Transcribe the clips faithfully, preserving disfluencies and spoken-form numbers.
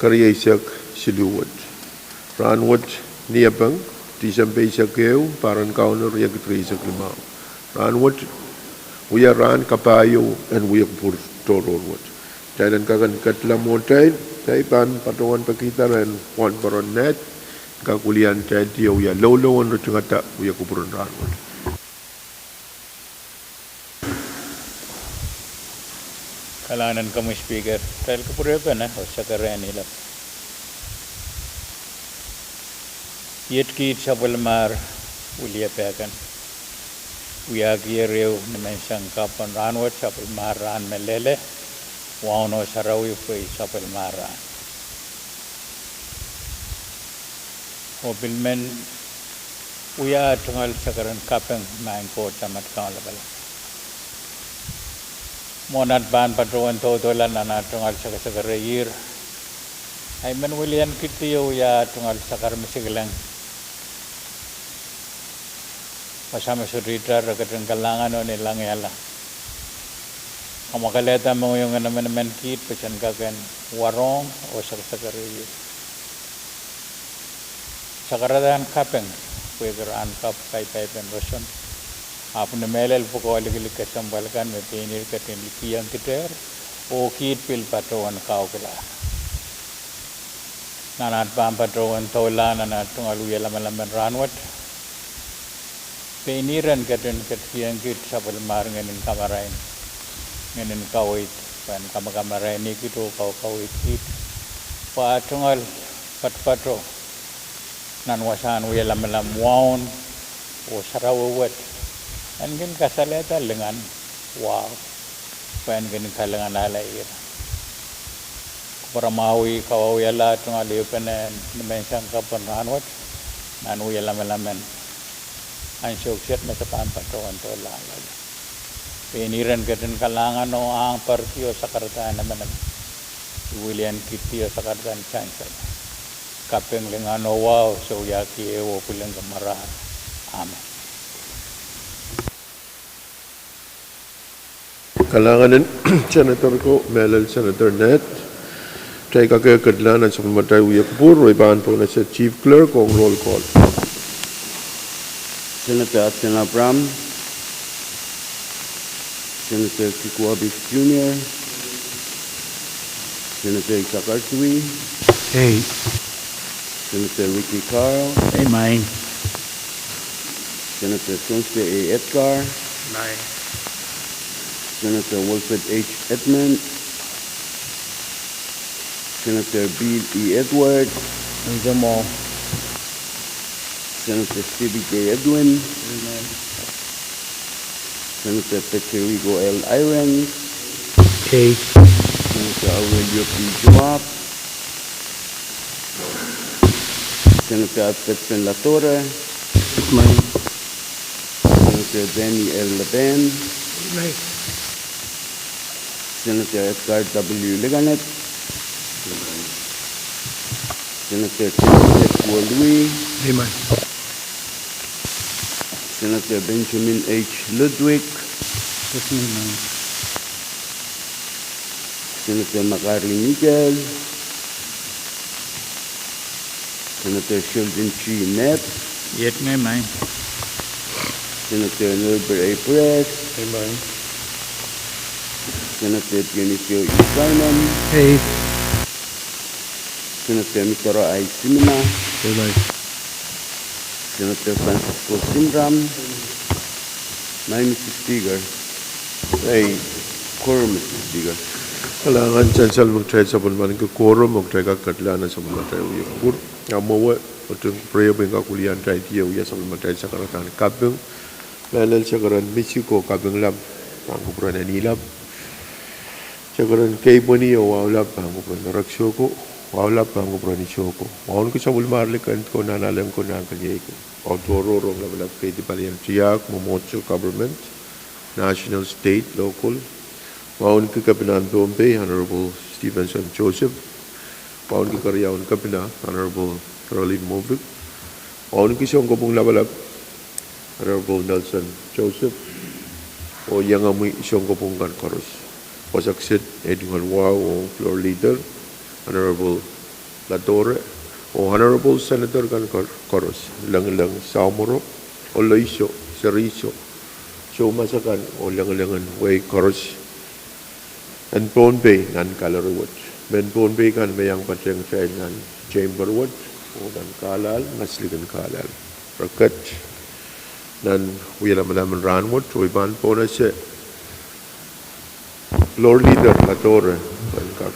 Kerieisek siluh wet. Rahnwet Niepeng, Tisempe eisek ehu, pahr en Kauno riekid rieisek limau. Rahnwet wia rahn kapahieu en wia kupwur tohrohr wet. Kitail en kak en ketla mwohtail, kitail pahn patohwan pekihda rehn wahnpoaron Ned, kak wiliandi kitail wia loulou en ritingada wia kupwur en rahnwet. Kalahngan en komwi Speaker, kitail kupwurpene oh sekereni lap. Iet kiht sapwellimahr wiliepehkan wiahkier ehu nimenseng kapw en rahnwet, sapwellimahr rahn me lele, waun oh sarawi pwe sapwellimahr rahn. Oh pil men wia tungoal sakaradahn kaping, Maing Koht Samat Kaun Lapalap. Mwohn at pahn patohwan doadoahk nan at tungoal sakaradahn ier, I men wiliandi kihdi oh wia tungoal sakaradahn misikihleng. Wasa me sohte itar, re ketin kalahngan oh ni langala. Kamwakelehda mohngiong en emenemen kiht pwe sen kak en warohng oh sakaradahn ier. Sakaradahn kaping, pwehki rahn kapw, kaipaipen roson. Ahpw ni mehlel pwukoa likilik kesempwal kan me pein ihr ketin likihong kitail, oh kiht pil patohwan kaukilahr. Nan at pahn patohwan doula nan at tungoal wia lamalam en rahnwet, pein ihr en ketin ketikihong kiht sapwellimahr ngehnin kamarain, ngehnin kaweid, pwehn kamakamarainih kiht oh kaukaweid kiht, pwe at tungoal patopato nan wasahn wia lamalam waun oh sarawi wet, en kin kasalehda lingan wahu, pwe en kin kalinganahla ihr. Kupwuramwahuwih, kawawihala tungoal ehupene nimenseng kapw en rahnwet, nan wia lamalam en ansou kiset me se pahn patohwan doula loale. Pein ihr en ketin kalahngan oh ahng poaridi oh sakaradahn emenemen. I wiliandi kihdi oh sakaradahn sansal, kaping, lingan oh wahu, se wiahki ehu oh pwilingki marahr. Amen. Kalahngan en Senator ko, mehlel Senator Ned. Kitail kak en ketla nan sapwellimatail wia kupwur, oh I pahn pwonese Chief Clerk ong roll call. Senator Hudson Abraham, Senator Kikuwa Beach Junior, Senator Isakar Tui. Ei. Senator Ricky Carl. Ei, maing. Senator Jones A. Edgar. Maing. Senator Wilfred H. Edmund. Senator Bill E. Edward. Ei, maing. Senator Stevie J. Edwin. Ei, maing. Senator Federico L. Irons. Ei. Senator Aurelio P. Joab. Senator Alfred Fen Ladora. Ei, maing. Senator Danny L. Laban. Ei, maing. Senator Edgar W. Liganet. Senator Timothy Woluwe. Ei, maing. Senator Benjamin H. Ludwig. Ei, maing. Senator McGarry Miguel. Senator Sheldon G. Knapp. Iet ngehi, maing. Senator Norbert A. Press. Ei, maing. Senator Dionisio E. Simon. Ei. Senator Mitaro I. Simina. Ei, maing. Senator Francisco Sinram. Maing, Mister Speaker. Ei, quorum, Mister Speaker. Kalahngan sansal me kitail sapwellimaniki quorum, me kitail kak ketla nan sapwellimatail wia kupwur. A mwowe, oting preio pwe I kak wiliandi kitail wia sapwellimatail sakaradahn kaping. Mehlel sakaradahn misiko, kaping lap pahn kupwuren eni lap. Sakaradahn keipweni oh wahu lap pahn kupwuren erekiso ko. Wahu lap pahn kupwuren iso ko. Wauneki sapwellimahr likin ko, nan alen ko, nan keniei ko. Wahu tohrohr ong lapalap, keidi, palien tiahk, mwomwohdiso, government, national, state, local. Wauneki Kepinahn Pohnpei, Honorable Stevenson Joseph. Wauneki Keriaun Kepina, Honorable Carolyn Movick. Wauneki Sounkopwung Lapalap, Honorable Nelson Joseph, oh iangahki Sounkopwung kan koaros. Wasa kiset, ei, tungoal wahu ong Floor Leader, Honorable Ladore, oh Honorable Senator kan kor-, koaros, Lengileng, Samoro, Oloiso, Seriso, soumas akan oh Lengileng en wehi koaros en Pohnpei nan gallery wet. Mehn Pohnpei kan me iang patehng kitail nan chamber wet, oh nan kahlahl, maslikin kahlahl. Re ket nan wia lamalam en rahnwet, oh I pahn pohnese Floor Leader Ladore, pahn kak.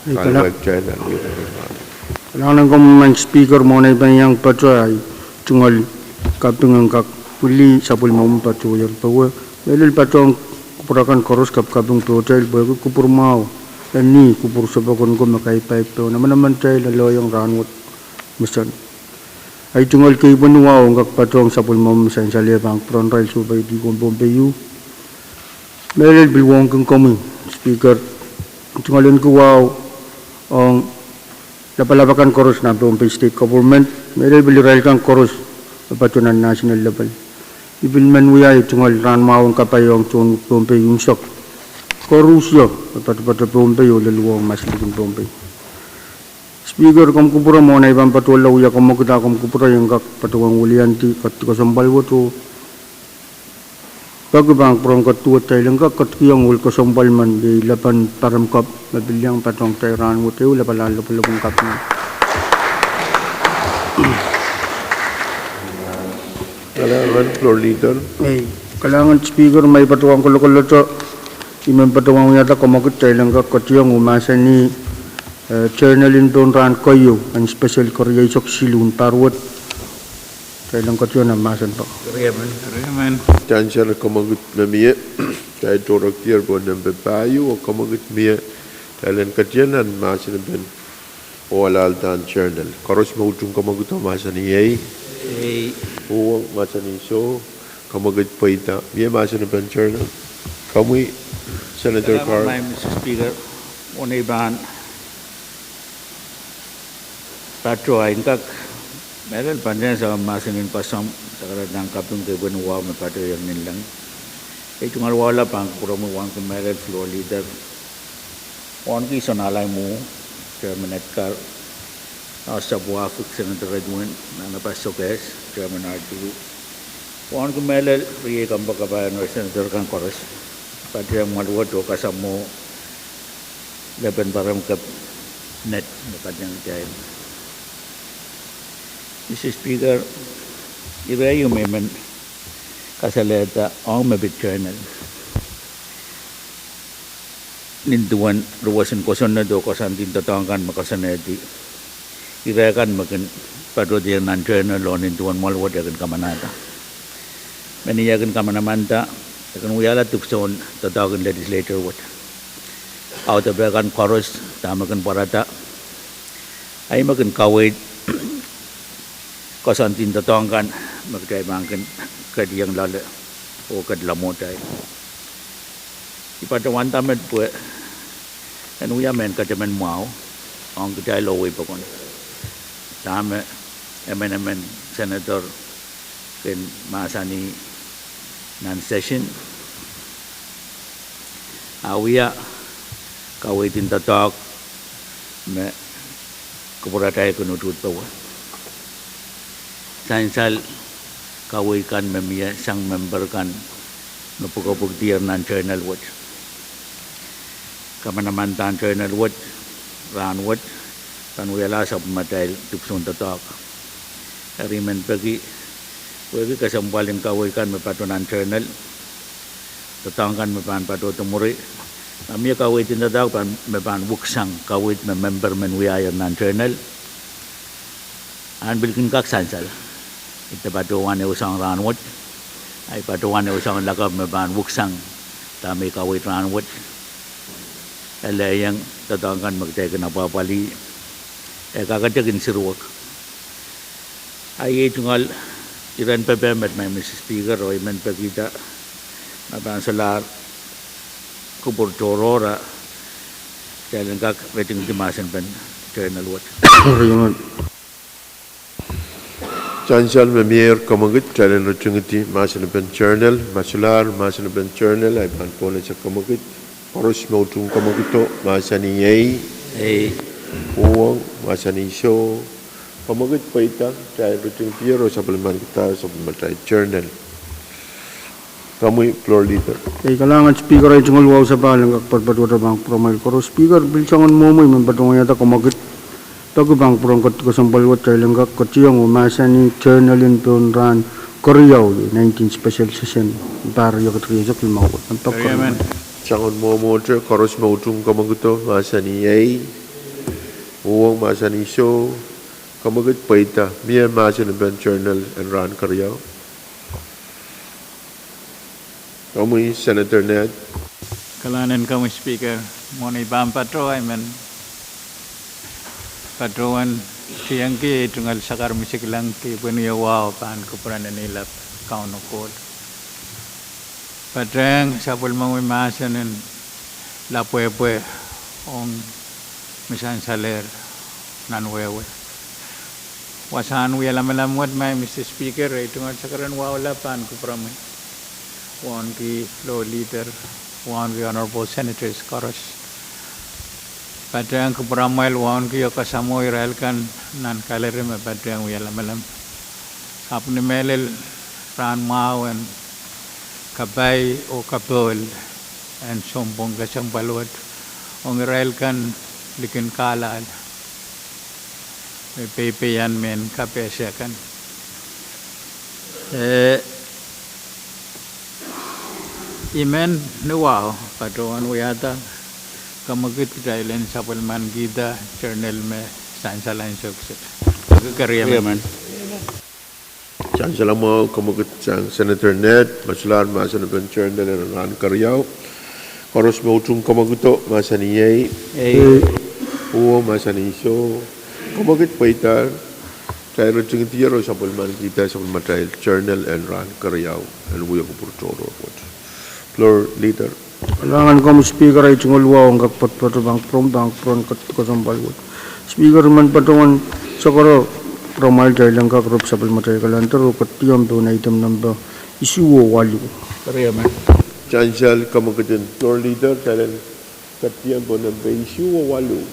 Ei, kala-, kaluwek kitail nan wia lamalam en rahnwet. Kalahngan en komwi Madam Speaker, mwohn ei pahn iang patoh ahi tungoal kaping en kak wili sapwellimomwi patohier powe. Mehlel patohwan kupwur akan koaros kapikaping pohtail pwehki kupwur mwahu, eni kupwur sohpokonko me kaipaip pohn emenemen tail lelohng rahnwet. Mesen ahi tungoal keipweni wahu en kak patohwan sapwellimomwi me sansal e pahn kupwuren irail sohpeidi Pohnpei U. Mehlel pil wauneki komwi Speaker, tungoal en ki wahu ong lapalap akan koaros nan Pohnpei State Government, mehlel pil irail kan koaros me patoh nan national level. I pil men wia ei tungoal rahn mwahu en kapai ong tohn Pohnpei unsek koaros me patopato Pohnpei oh lelohng maslikin Pohnpei. Speaker, komw kupwure mwohn ei pahn patohla wia komwekid ah komw kupwure en kak patohwan wiliandi kak kesempwal wet oh peki pahn kupwuren ketido kitail en kak ketikihong wel kesempwal men iei lepin parem kop me pil iang patohng kitail rahnwet, ehu lapalahn lopwulopwun kaping. Kalahngan, Floor Leader. Ei, kalahngan Speaker, ma I patohwan kolokolodo, I men patohwan wiahda komwekid kitail en kak ketiong oh mahsanih, eh, journal en pohn rahn keieu en special kerieisek siluh en pahr wet. Kitail en ketiong nan mahsen pwuhk. Sansal komwekid me mie, kitail tohrohr pohn nempe pahieu, oh komwekid mie, kitail en ketiong nan mahsen en pen oh alahldahn journal. Koaros me utung komwekid oh mahsanih ei. Ei. Uhwong mahsanih soh, komwekid pweida. Mie mahsen en pen journal. Komwi, Senator Carl. Madam Speaker, mwohn ei pahn patoh, I en kak mehlel pahn sang mahsen en koasoandi, sakaradahn kaping keipweni wahu me patohier nanleng. Ei tungoal wahla pahn kupwuromwi wauneki mehlel Floor Leader, wauneki Sounalai Mwo, Chairman Edgar, House Sapwahfik Senator Edwin, Nanapas Sokehs, Chairman R T U, wauneki mehlel riei kompoakepahn Senator kan koaros, patehng mwoal wet oh kasamwo lepin parem kop net me patehng kitail. Mr Speaker, ire ehu me I men kasalehda ong me pid journal. Nin duwen roson kosonned oh koasoandien doadoahk kan me koasoanehdi, ire kan me kin patohdiong nan journal oh nin duwen mwoal wet e kin kamanahda. Meni e kin kamanamanda, e kin wiahla dipwisoun doadoahk en legislature wet. Audepe kan koaros, dahme kin pwarada, ahi me kin kaweid koasoandien doadoahk kan me kitail pahn kin ketieng loale oh ketin lamwohtail. I patohwanda met pwe en wia mehn ketemen mwahu ong kitail oh weipokon. Dahme emenemen senator kin mahsanih nan session, a wia kaweid en doadoahk me kupwuratail kin utuht powe. Sansal kaweid kan me mie sang member kan me pwukopwukdier nan journal wet. Kamanamandan journal wet rahnwet pahn wiahla sapwellimatail dipwisoun doadoahk. Eri I men peki, pwehki kesempwal en kaweid kan me patoh nan journal, doadoahk kan me pahn patohdi mwuri, ma mie kaweid en doadoahk pahn, me pahn weksang kaweid me member men wiahier nan journal, a en pil kin kak sansal. Ihte patohwan ehu soahng rahnwet, ahi patohwan ehu soahng lakapw me pahn weksang dahme I kaweid rahnwet. Elehieng doadoahk kan me kitail kin apwahpwalih, e kakete kin siruwek. Ahi tungoal iren pepehm met, Madam Speaker, oh I men pekihda ma pahn solahr kupwur tohrohr, kitail en kak ritingdi mahsen pen journal wet. Sansal me mie komwekid, kitail en ritingdi mahsen pen journal. Ma solahr mahsen pen journal, ahi pahn pohnese komwekid. Koaros me utung komwekido, mahsanih ei. Ei. Uhwong, mahsanih soh. Kamwekid pweida, kitail ritingdier oh sapwellimankidahr sapwellimatail journal. Komwi Floor Leader. Ei, kalahngan Speaker, ei tungoal wahu sapahl en kak poadpoad wet pahn kupwuramwail koaros. Speaker, pil soangen mwohmwi I men patohwan wiahda kamwekid peki pahn kupwuren ketikesempwal wet kitail en kak ketiong oh mahsanih journal en pohn rahn keriau, nineteen special session, pahr riekid rieisek limau wet. Soangen mwohmwohte koaros me utung kamwekido mahsanih ei. Uhwong, mahsanih soh. Kamwekid pweida, mie mahsen en journal en rahn keriau? Komwi Senator Ned. Kalahngan komwi Speaker, mwohn ei pahn patohwan, I men patohwan kihong ie tungoal sakar me I sikilang kihpwin wie wahu pahn kupwuren en ilap Kauno Koht. Patehng sapwellimomwi mahsen en lapwehpwe ong me sansalehr nan wehwe. Wasahn wie lamalam wet, Mister Speaker, ei tungoal sakar en wahu lap pahn kupwuramwail, wauneki Floor Leader, wauneki Honorable Senators koaros. Patehng kupwuramwail, wauneki oh kasamwo irail kan nan gallery me patehng wie lamalam. Ahpw ni mehlel rahn mwahu en kapai oh kapohl en sounpwong kesempwal wet ong irail kan likin kahlahla me peipeian mehn kapehse kan. Eh, I men ni wahu patohwan wiahda kamwekid kitail en sapwellimankihda journal me sansal ansou kiset. Keriemen. Sansal mwahu, kamwekid sang Senator Ned, me solahr mahsen en journal en rahn keriau. Koaros me utung kamwekido mahsanih ei. Uhwong, mahsanih soh. Kamwekid pweida, kitail ritingdier oh sapwellimankihda sapwellimatail journal en rahn keriau en wia kupwur tohrohr wet. Floor Leader. Kalahngan komwi Speaker, ei tungoal wahu en kak poadpoad pahn kupwuramwail pahn kupwuren ketikesempwal wet. Speaker, I men patohwan sakara kupwuramwail kitail en kak rep sapwellimatail kalandar oh ketiam pohn item nempe isuh oh waluh. Sansal, kamwekid en Floor Leader, kitail en ketiam pohn nempe isuh oh waluh.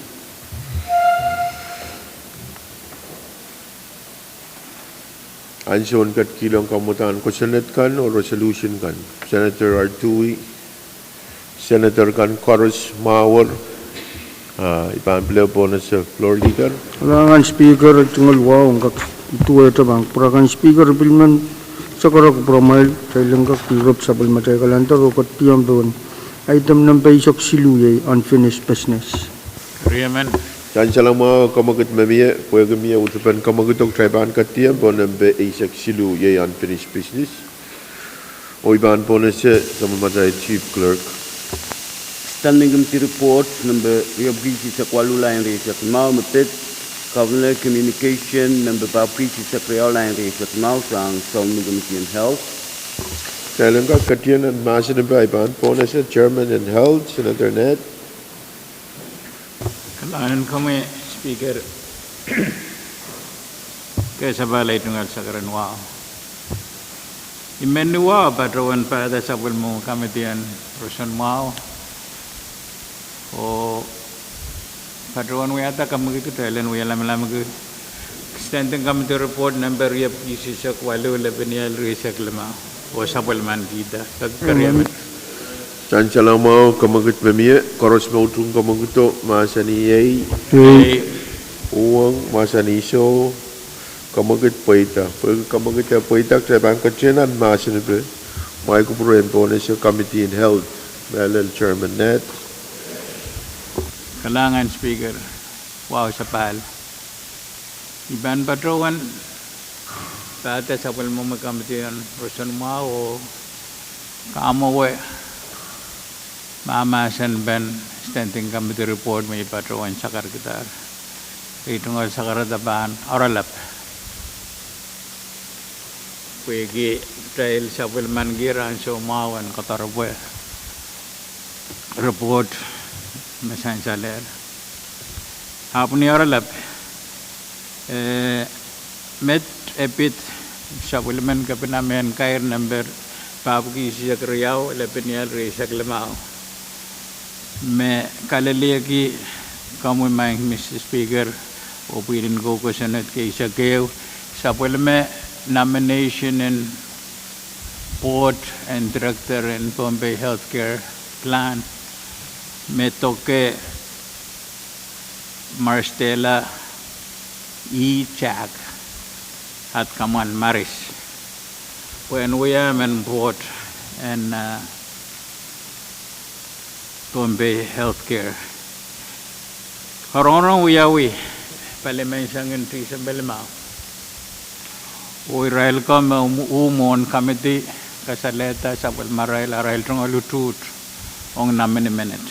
Ansoun ketikihong kamwadahn kosonned kan oh resolution kan, Senator Artui, Senator kan koaros mwahuer, ah, I pahn pil pohnese Floor Leader. Kalahngan Speaker, ei tungoal wahu en kak duwehte pahn kupwur akan. Speaker, I pil men sakara kupwuramwail kitail en kak rep sapwellimatail kalandar oh ketiam pohn item nempe eisek siluh, iei unfinished business. Sansal mwahu, kamwekid me mie, pwehki mie utupen kamwekido, kitail pahn ketiam pohn nempe eisek siluh, iei unfinished business. Oh I pahn pohnese sapwellimatail Chief Clerk. Standing Committee Report nempe riepwiki eisek waluh, lain rieisek limau, me pid Governor Communication nempe papwiki eisek riau, lain rieisek limau, sang Sounmw Committee en Health. Kitail en kak ketiam nan mahsen nempe, I pahn pohnese Chairman en Health, Senator Ned. Kalahngan komwi Speaker, kesepahl ei tungoal sakar en wahu. I men ni wahu patohwan pahda sapwellimomwi committee en roson mwahu oh patohwan wiahda kamwekid kitail en wia lamalamki Standing Committee Report nempe riepwiki eisek waluh, lepin ial rieisek limau, oh sapwellimankihda. Keriemen. Sansal mwahu, kamwekid me mie, koaros me utung kamwekido mahsanih ei. Uhwong, mahsanih soh. Kamwekid pweida. Pwehki kamwekid eh pweida, kitail pahn ketiam nan mahsen nempe, mwahi kupwur en pohnese Committee en Health, mehlel Chairman Ned. Kalahngan Speaker, wahu sapahl. I pahn patohwan pahda sapwellimomwi committee en roson mwahu oh kamwahu mahmahsen pen Standing Committee Report me I patohwan sakarkidahr. Ei tungoal sakarada pahn oaralap, pwehki kitail sapwellimanki ansou mwahu en kadarepwe report me sansalehr. Ahpw ni oaralap, eh, met e pid sapwellimen kepina mehn kair nempe papwiki eisek riau, lepin ial rieisek limau, me kalelehki Komwi Madam Speaker, oh pwihn en kosonned kei, sapwellime nomination en board and director en Pohnpei Healthcare Plan, me doke Marcella E. Jack, at kamwan Maris, pwehn wia emen board en, uh, Pohnpei Healthcare. Rongorong wiawi palimen sangin Tisempe limau. Oh irail ko me u mwohn committee kasalehda sapwellimarail arail tungoal utuht ong nominee menet.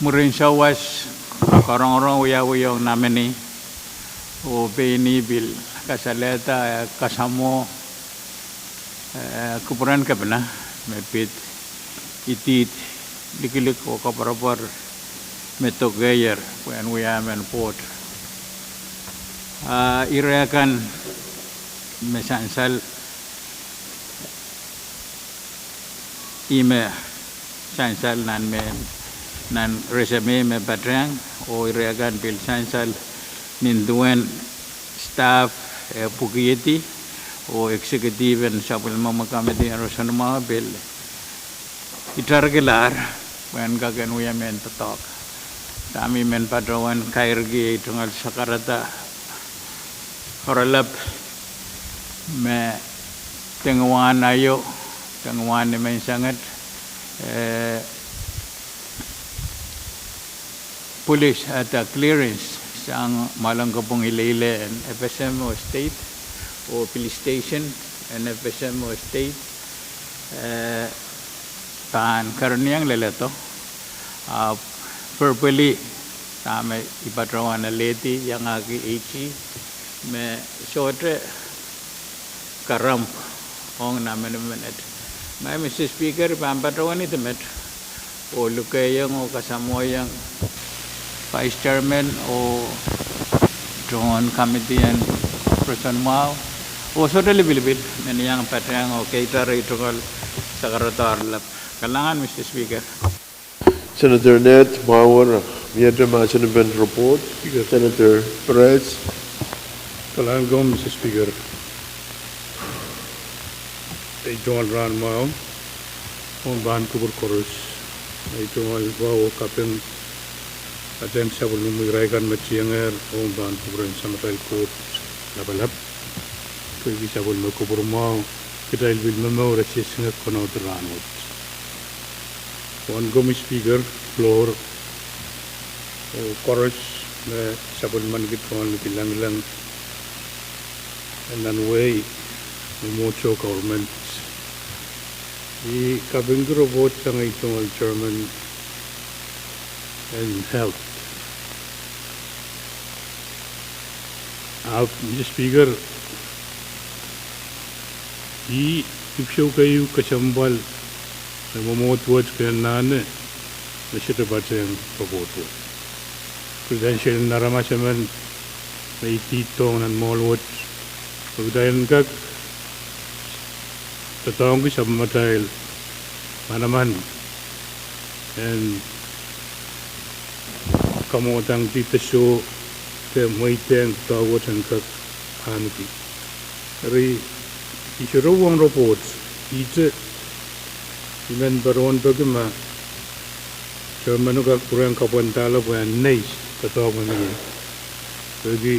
Mwurin sawas, rongorong wiawi ong nominee, oh pein ih pil kasalehda eh kasamwo eh kupwuren kepina me pid idihd likilik oh koapworopwor me dokehier pwehn wia emen board. Ah, ire kan me sansal, ih me sansal nan me, nan resume me patehng, oh ire kan pil sansal nin duwen staff eh pwukiedi, oh executive en sapwellimomwi committee en roson mwahu pil itarkilahr pwehn kak en wia mehn doadoahk. Dahme I men patohwan kairki ei tungoal sakarada oaralap me dengwahn aio, dengwahn nimensenged, eh, police ata clearance sang mwahlong kopwung ileile en F S M oh state, oh police station en F S M oh state, eh, pahn kereniong leledo, ahpw verbally, dahme I patohwan alehdi, iangahki AG, me sohte karamp ong nominee menet. Ma Mister Speaker, I pahn patohwan idih met oh lukehiong oh kasamwoiong Vice Chairman oh tohn committee en roson mwahu, oh sohte lipilipil, men iang patehng oh keitar ei tungoal sakarada oaralap. Kalahngan, Mister Speaker. Senator Ned Mawar, miehte mahsen en report. Senator Perez. Kalahngan, Mister Speaker. Ei tungoal rahn mwahu ong pahn kupwur koaros. Ei tungoal wahu oh kaping patehng sapwellimomwi irail kan me tiengehr ong pahn kupwuren Samatail Koht Lapalap. Pwehki sapwellime kupwur mwahu, kitail pil momour, e sehse ngehn konehng rahnwet. Wahnpoaron Speaker, floor, oh koaros me sapwellimaniki tungoal ni kilengilengi nan wehi, mwomwohdiso, government. I kapingki report sang ei tungoal chairman en health. Ahpw Mister Speaker, ih dipwisou keieu kesempwal me mwomwohd wet kin anahne me sohte patehng report wet. Credential en aramas emen me idihdohng nan mwohl wet, pwe kitail en kak doadoahngki sapwellimatail manaman en kamwadangdi de soh de mweidehng doadoahk wet en kak ahneki. Eri, I sohte uhwong report, ihte I men patohwan peki ma chairman o kak pwurehng kapwandahla pwe en nei doadoahk me mie. Pwehki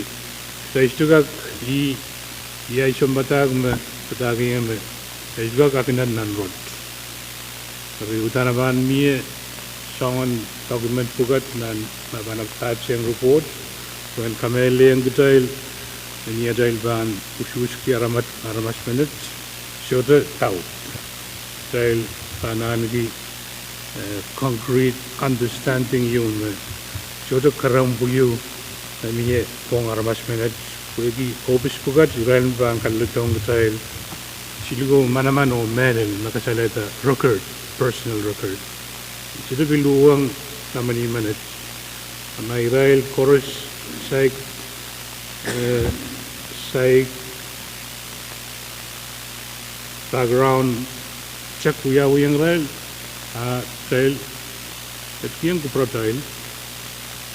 kitail sohte kak, ih, ih ahi sounpadahk me padahkihong me kitail sohte kak akinad nan rot. Eri uhdahn e pahn mie soangen document pwukat nan me pahn patehng report, pwe en kamehlelehng kitail, ni atail pahn usuhski aramas, aramas menet, sohte doubt. Kitail pahn ahneki eh, concrete understanding ieu me sohte kerempwa ieu me mie pohn aramas menet, pwehki ohpis pwukat irail me pahn kaleladohng kitail, siluko manaman oh mehlel me kasalehda record, personal record. Sohte pil uhwong nominee menet. A ma irail koaros saik, eh, saik background check wiawihong irail, a kitail ketikihong kupwuratail,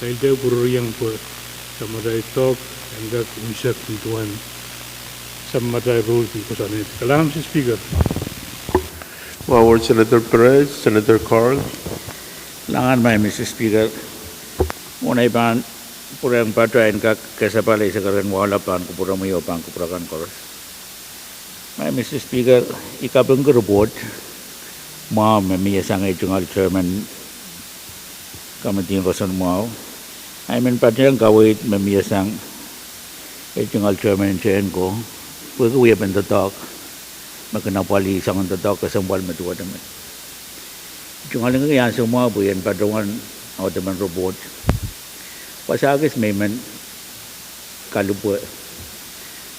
Kitail dehr pwureriong pwe samatail doadoahk en kak unsek nin duwen samatail rule ki kosonned. Kalahngan, Mister Speaker. Wahu wet Senator Perez, Senator Carl. Kalahngan, Madam Mister Speaker. Mwohn ei pahn pwurehng patohwan kak kesempwal eisek erein waluh pahn kupwuromwi oh pahn kupwur akan koaros. Madam Mister Speaker, I kapingki report mwahu me mie sang ei tungoal chairman committee en roson mwahu. I men patohwan kaweid me mie sang ei tungoal chairman en tehnko, pwehki wiepen doadoahk me kin apwalih soangen doadoahk kesempwal me duwehte met. I tungoal ngehn ansou mwahu pwe I en patohwan audepen report. Wasa kis me I men kalipwe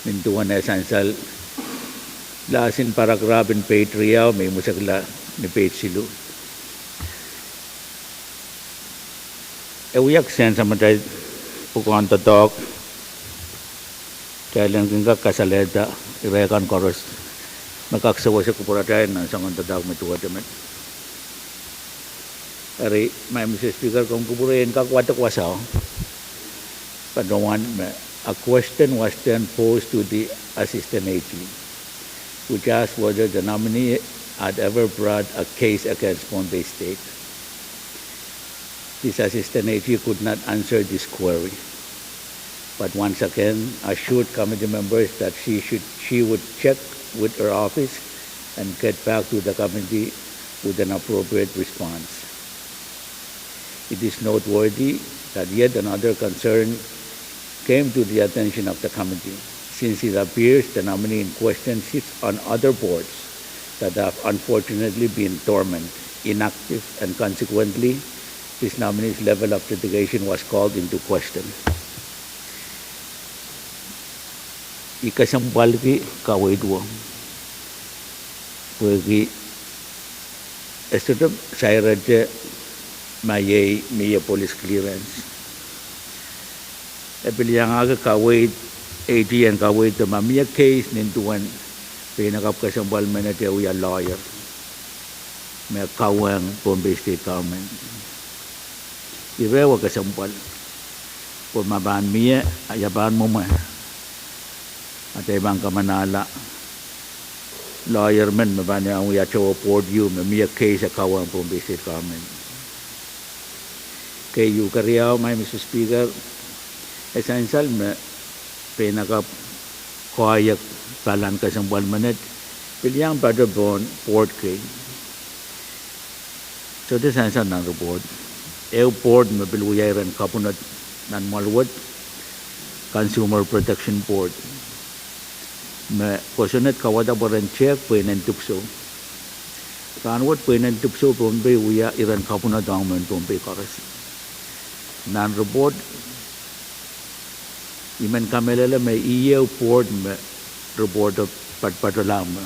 nin duwen eh sansal last in paragraph en page riau me I mwesekla ni page siluh. E wia kisehn samatail pwukoahn doadoahk, kitail en kin kak kasalehda ire kan koaros me kak sewese kupwuratail nan soangen doadoahk me duwehte met. Eri, Madam Mister Speaker, komw kupwure I en kak wadek wasao. Patohwan me, a question was then posed to the Assistant A G, which asked whether the nominee had ever brought a case against Pohnpei State. This Assistant A G could not answer this query, but once again assured committee members that she should, she would check with her office and get back to the committee with an appropriate response. It is noteworthy that yet another concern came to the attention of the committee, since it appears the nominee in question sits on other boards that have unfortunately been dormant, inactive, and consequently, this nominee's level of dedication was called into question. I kesempwalki kaweid wet, pwehki e sohte sairete ma iei mie police clearance. E pil iangahki kaweid, A G en kaweid de ma mie case nin duwen peinakapw kesempwal menet e wia lawyer me kauwehng Pohnpei State Government. Ire wet kesempwal, pwe ma pahn mie, a ia pahn mwomwe atail pahn kamanahla lawyer men me pahn iang wia towe board ehu me mie case e kauwehng Pohnpei State Government. Keieu keriau, Madam Mister Speaker, e sansal me peinakapw koahiek pahlan kesempwal menet pil iang patohwan board kei. Sohte sansal nan report. Ehu board me pil wia iren kapwunod nan mwahl wet, Consumer Protection Board, me kosonned kawada pwe ren tehk pwe inen dipwisou. Rahnwet pwe inen dipwisou Pohnpei wia iren kapwunod ong mehn Pohnpei koaros. Nan report, I men kamehlele me iei ehu board me report patopato me,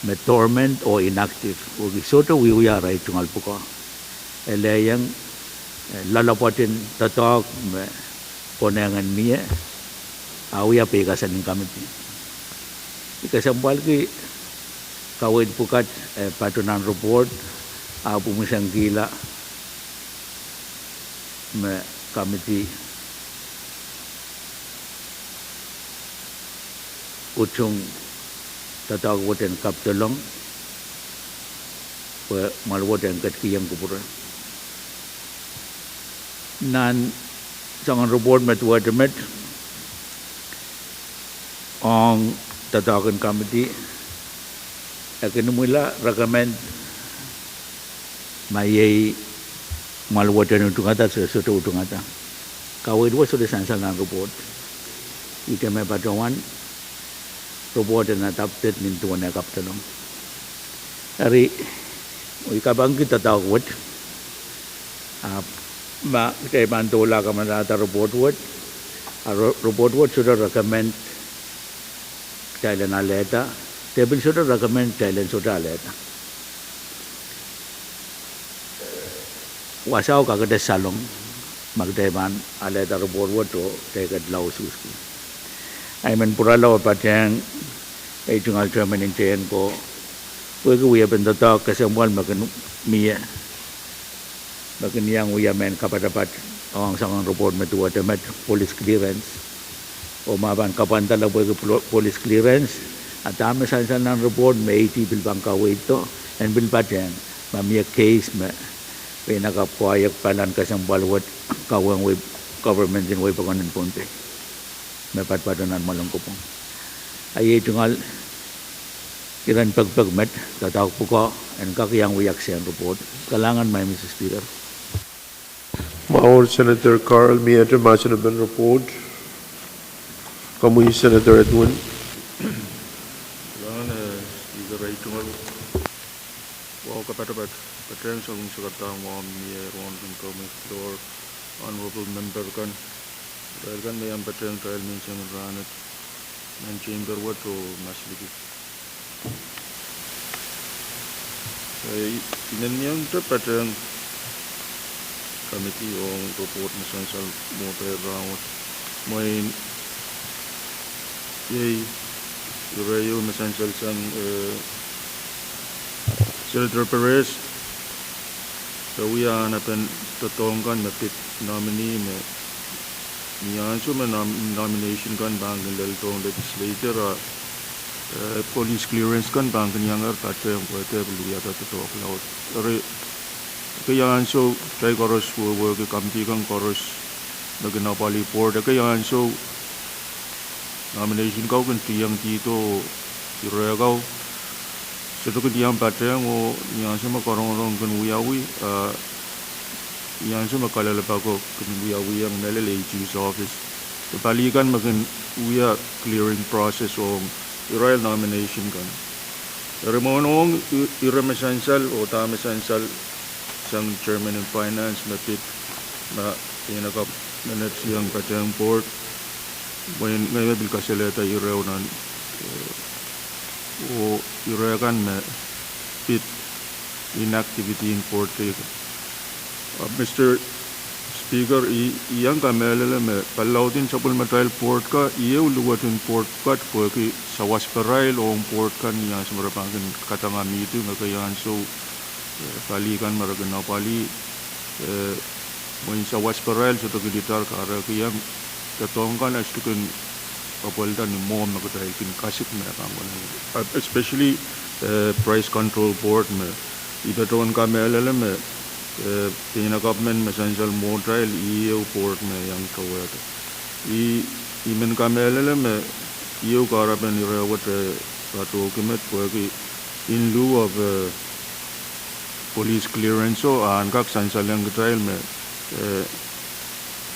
me dormant oh inactive, oh ki sohte wiewia arail tungoal pwukoa. E lelohng, eh, loalopwoaten doadoahk me konehng en mie, a wia peikasal en committee. I kesempwalki kaweid pwukat, eh, patohwan nan report, ahpw I mwomwen kihla me committee utung doadoahk wet en kapidolong, pwe mwahl wet en ketikihong kupwure. Nan soangen report me duwehte met ong doadoahk en committee, e kin imwila recommend ma iei mwahl wet en utungada, sohte utungada. Kaweid wet sohte sansal nan report. Ihte me patohwan report en adopted nin duwen eh kapidolong. Eri, I kapingki doadoahk wet, ahpw ma kitail pahn doula kamanahda report wet, a re-, report wet sohte recommend kitail en alehda, de pil sohte recommend kitail en sohte alehda. Wasao kakete salong ma kitail pahn alehda report wet oh kitail ketin laususki. I men pwurala oh patehng ei tungoal chairman en tehnko, pwehki wiepen doadoahk kesempwal me kin mie, me kin iang wia mehn kapatapat ong soangen report me duwehte met police clearance. Oh ma pahn kapwandala pwehki plo-, police clearance, a dahme sansal nan report me AG pil pahn kaweid, en pil patehng ma mie case me peinakapw koahiek pahn kesempwal wet, kawehng wehi government en wehi pokon en Pohnpei me patopato nan Mwoalenkopwung. A iei tungoal iren pekipek met, doadoahk pwukoa en kak iang wia kisehn report. Kalahngan, Madam Speaker. Mwahu Senator Carl, miehte mahsen en report. Komwi Senator Edwin. Kalahngan, eh, Speaker, ei tungoal wahu kapatapat, patehng soangen sekadahn wahu me mie rohng kin komwi floor, honorable member kan, irail kan me iang patehng kitail menseng rahnwet nan chamber wet oh masliki. Eh, I men iang te patehng committee ong report me sansal mwohtail rahnwet. Mwein iei ire ieu me sansal sang, eh, Senator Perez, e wia ahnepen doadoahk kan me pid nominee me ni ansou me nom-, nomination kan pahn kin lel dohng legislature, a, eh, police clearance kan pahn kin iang patehng pwe e pil wiahda doadoahk laud. Eri, ekei ansou kitail koaros wehwehki, committee kan koaros me kin apwalih board, ekei ansou nomination kau kin tiengdihdo, ire kau sohte kin iang patehng, oh ni ansou me karongorong kin wiawi, a, ni ansou me kalelapak kin wiawiong mehlel AG's office, e pali kan me kin wia clearing process ong irail nomination kan. Eri mwein ong i-, ire me sansal oh dahme sansal sang chairman en finance me pid ma peinakapw menet iang patehng board, mwein ngehi me pil kasalehda ire nan, eh, oh ire kan me pid inactivity en board kan. Ah, Mister Speaker, I, I iang kamehlele me palilaud en sapwellimatail board kan, ieu luwet en board kan pwehki sawasparail ong board kan ni ansou me re pahn kin kadanga meeting, ekei ansou, eh, pali kan me re kin apwalih, eh, mwein sawasparail sohte kin itar kahrekiong doadoahk kan, e sohte kin apwalda ni mwo me kitail kin kasik me pahn konehng. Uh, especially, eh, Price Control Board me I patohwan kamehlele me, eh, peinakapw men me sansal mwohtail, ieu board me iang kawehda. I, I men kamehlele me ieu kahrepen ire wet, eh, patohki met pwehki in lieu of, eh, police clearance o, a en kak sansalehng kitail me, eh,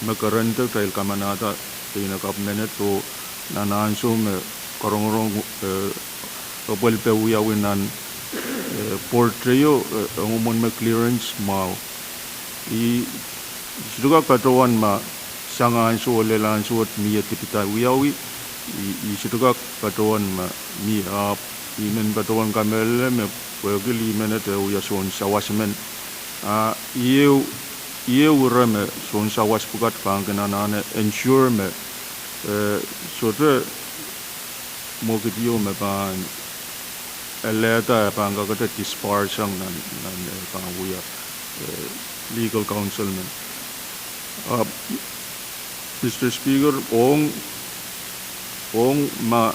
me kerende kitail kamanahda peinakapw menet oh nan ansou me karongorong, eh, apwalih pe wiawi nan, eh, board teio, eh, ong mwomwen me clearance mwahu. I, I sohte kak patohwan ma sang ansou oh lel ansou wet mie dipida wiawi, I, I sohte kak patohwan ma mie, ahpw I men patohwan kamehlele me pwehki lih menet e wia soun sawas men. A ieu, ieu ire me soun sawas pwukat pahn kin anahne ensure me, eh, sohte mwekid ieu me pahn alehda e pahn kakete disbar sang nan, nan, eh, pahn wia, eh, legal counsel men. Ah, Mister Speaker, ong, ong ma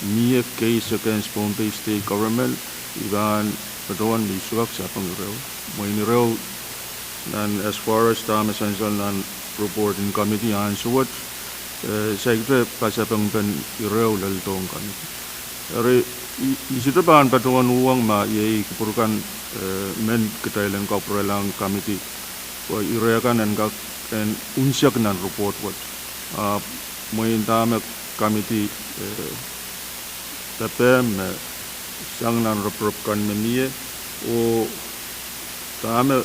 mie case against Pohnpei State Government, I pahn patohwan me I sohte kak sapeng ireo. Mwein ireo nan as far as dahme sansal nan report en committee ansou wet, eh, saikinte pasapengpen ireo lel dohng committee. Eri, I, I sohte pahn patohwan uhwong ma iei kupwur kan, eh, men kitail en kapwurelahng committee pwe ire kan en kak en unsek nan report wet. Ah, mwein dahme committee, eh, pepehm me sang nan reprep kan me mie, oh dahme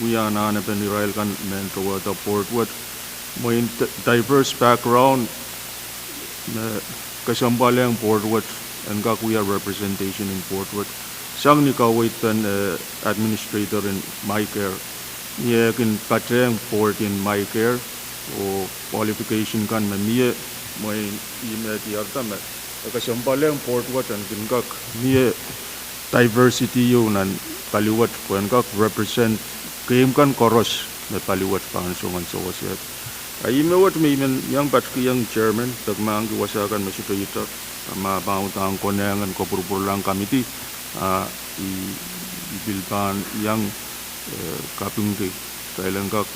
wia anahnepen irail kan men towehda board wet, mwein di-, diverse background me kesempwalehng board wet en kak wia representation en board wet. Sang ni kaweid pen, eh, administrator en MICARE, ni eh kin patehng board en MICARE oh qualification kan me mie, mwein I men diarada me e kesempwalehng board wet en kin kak mie diversity ieu nan pali wet pwe en kak represent game kan koaros me pali wet pahn song en sewese. A ih me wet me I men iang patkihong chairman, peki mahkki wasa kan me sohte itak, ma pahn uhdahn konehng en kopwurupwurlahng committee, a I, I pil pahn iang, eh, kapingki, kitail en kak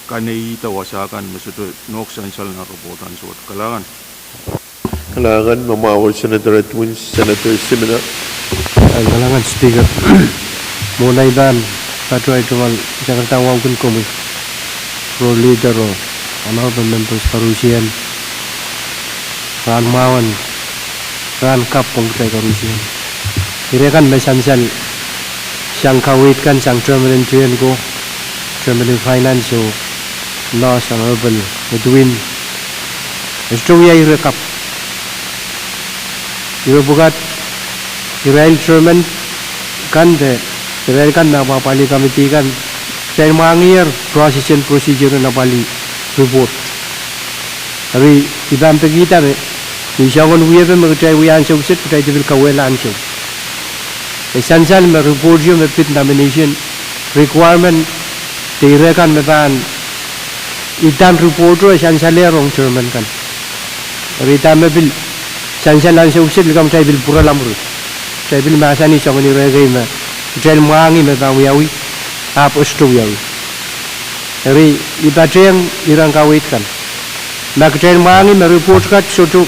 kanehda wasa kan me sohte nohk sansal nan report ansou wet. Kalahngan. Kalahngan, me mwahu Senator Edwins, Senator Simina. Kalahngan Speaker. Mwohn ei pahn patohwan tungoal, I sangkadahng wauneki komwi, Floor Leader oh honorable members koarusie, rahn mwahu en rahn kapw ong kitail koarusie. Ire kan me sansal sang kaweid kan sang chairman en Tiahk ko, chairman en finance oh Honorable Edwin, e sohte wia ire kapw. Ire pwukat, irail chairman kan de irail kan me apwapwalih committee kan, kitail mwahngiher process en procedure en apwalih report. Eri I pahn pekihda me, ni soangen wiepe me kitail wia ansou kiset, kitail de pil kauwehla ansou. E sansal me report o me pid nomination, requirement de ire kan me pahn idahn report o e sansalehr ong chairman kan. Eri dahme pil sansal ansou kiset, likamw kitail pil pwurala mwuri. Kitail pil mahsanih soangen ire kei me kitail mwahngi me pahn wiawi, ahpw e sohte wiawi. Eri I patehng iren kaweid kan, ma kitail mwahngi me report kat sohte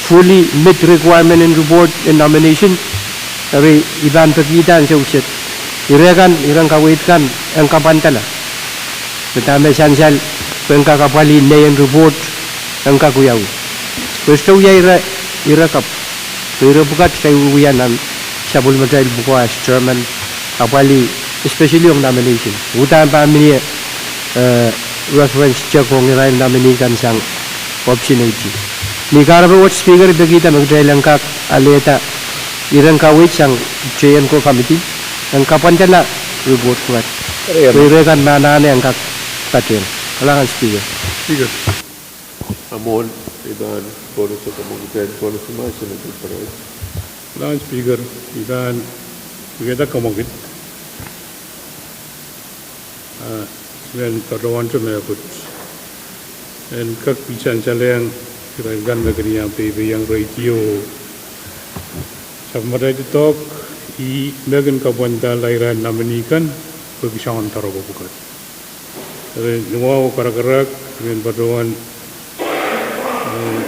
fully meet requirement en report en nomination, eri I pahn pekihda ansou kiset, ire kan, iren kaweid kan en kapwandala me dahme sansal pwe en kak apwalih nei en report en kak wiawi. Pwe sohte wia ire, ire kapw. Pwe ire pwukat kitail wiewia nan sapwellimatail pwukoa as chairman, apwalih, especially ong nomination. Uhdahn pahn mie, eh, reference check ong irail nominee kan sang option eighty. Ni kahrepe wet Speaker, I pekihda me kitail en kak alehda iren kaweid sang Tiahk ko committee en kapwandala report pwukat. Pwe ire kan me anahne en kak patehng. Kalahngan Speaker. Speaker. A mwohn I pahn koaros, koaros ma Senator Perez. Kalahngan Speaker, I pahn pekihda kamwakid, ah, I men patohwante mehkot en kak pil sansalehng irail kan me kin iang peipeiong radio, sapwellimatail doadoahk, ih me kin kapwandala irail nominee kan pwehki soangen doaropwe pwukat. Eri ni mwahu karakarahk, I men patohwan, eh,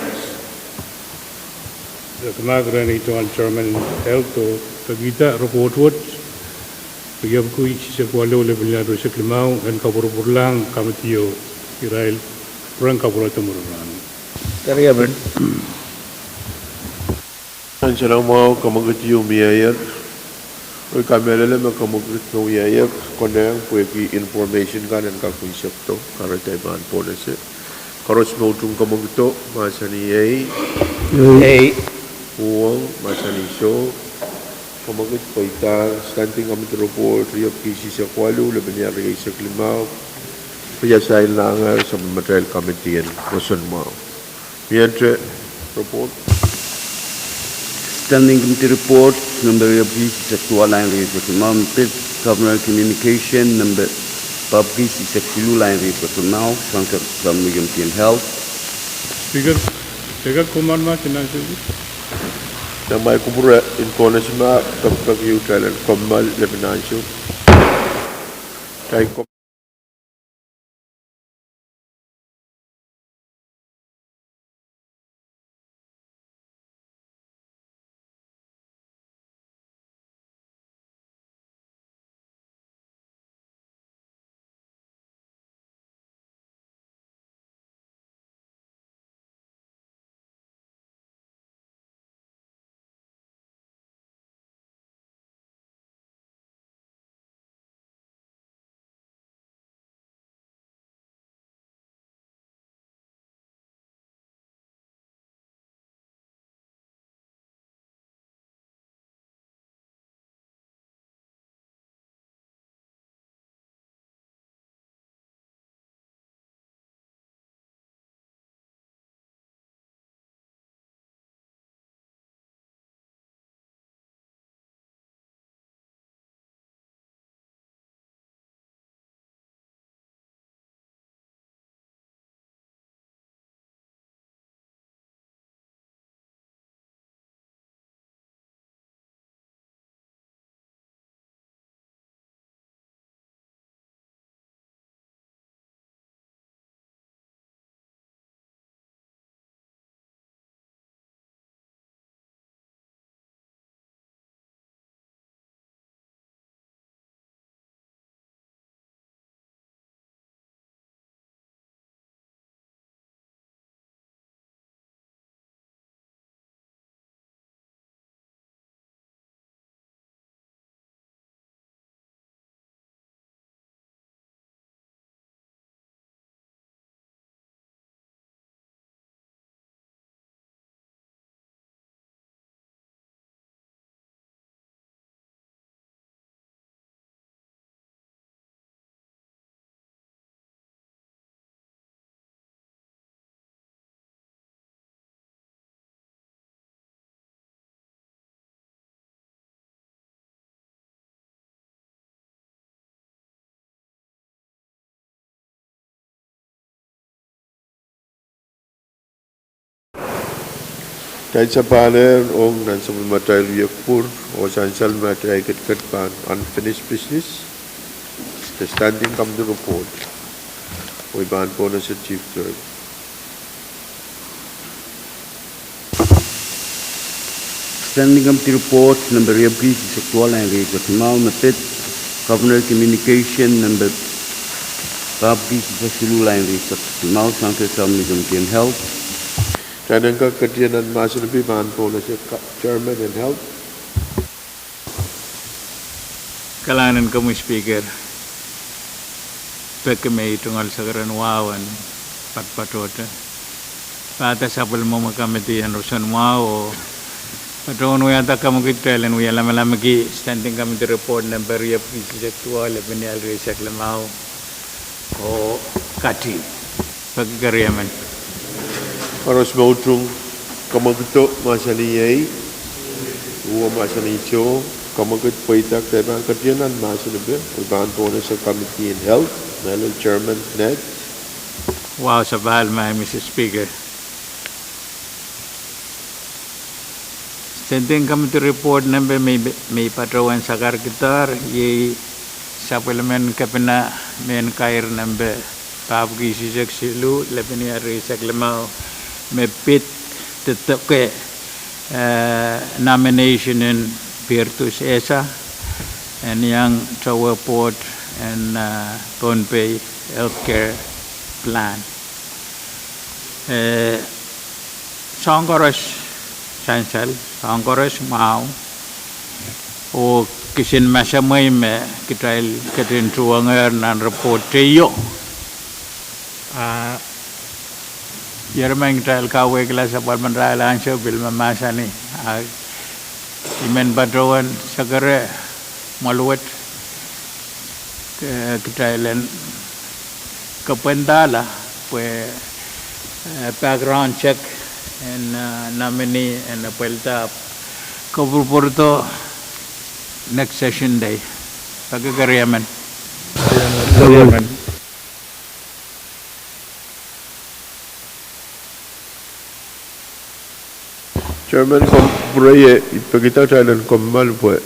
pekimahk rehn ei tungoal chairman en health oh pekihda report wet, riepwiki eisek waluh, lepin lel rieisek limau, en kapwurpwurlahng committee oh irail pwurehng kapwurehdo mwuri rahno. Eri I men sansal mwahu kamwakid ieu mieier. I kamehlele me kamwakid me wiahier konehng pwehki information kan en kak unsekdo, kahrehda I pahn pohnese. Koaros me utung kamwakido, mahsanih ei. Ei. Uhwong, mahsanih soh. Kamwakid pweida, standing committee report, riepwiki eisek waluh, lepin lel rieisek limau. Riasail nangehr sapwellimatail committee en roson mwahu. Miehte report. Standing Committee Report, number riepwiki eisek duwau, line riepwiki limau, me pid Governor Communication, number papwiki eisek siluh, line riepwiki limau, Senator John William Tien, Health. Speaker, I kak kommoal mahsen ansou. Nan amwail kupwure en koahnese ma pekipeki ieu, kitail en kommoal lepin ansou. Kitail kom- Kitail sapahl ong nan sapwellimatail wiepe pwur oh sansal me atail ketiket pahn unfinished business, the standing committee report, oh I pahn pohnese Chief Clerk. Standing Committee Report, nempe riepwiki, eisek duwau, lel eisek limau, me pid Governor Communication nempe papwiki, eisek siluh, lel eisek limau, sang kitail Committee on Health. Kitail en kak ketiket nan mahsen epei pahn pohnese Chairman en Health. Kalahngan en komwi Speaker, peki me I tungoal sekeren wahu en patpatohte pahda sapwellimomwi committee en roson mwahu oh patohwan wiahda kamwekid kitail en wia lamalamki Standing Committee Report nempe riepwiki, eisek duwau, lepin riesek limau oh katie. Peki keriemen. Koaros me utung kamwekido mahsanih iei, uwen mahsanih soh, kamwekid pweida, kitail pahn ketiket nan mahsen epei, oh I pahn pohnese Committee on Health, mehlel Chairman Ned. Wahu sapahl, Madam Speaker. Standing Committee Report nempe me I patohwan sakarkidahr iei sapwellimen kepina mehn kair nempe papwiki, eisek siluh, lepin riesek limau, me pid doadoahk, eh, nomination en Bertus Esa en iang towe board en, eh, Pohnpei Healthcare Plan. Eh, soahng koaros sansal, soahng koaros mwahu, oh kisin masamwei me kitail ketin tuwongehr nan report teio. Ah, iermen kitail kawehkihla sapwellimatail ansou pil me mahsanih, ah, I men patohwan sekere mweluwet, eh, kitail en kapwaiadahla pwe, eh, background check en, eh, nominee en apwalih ahpw kapwurpwurdo next session day. Peki keriemen. Chairman, komw pwurehng, I peki kitail en kommoal pwe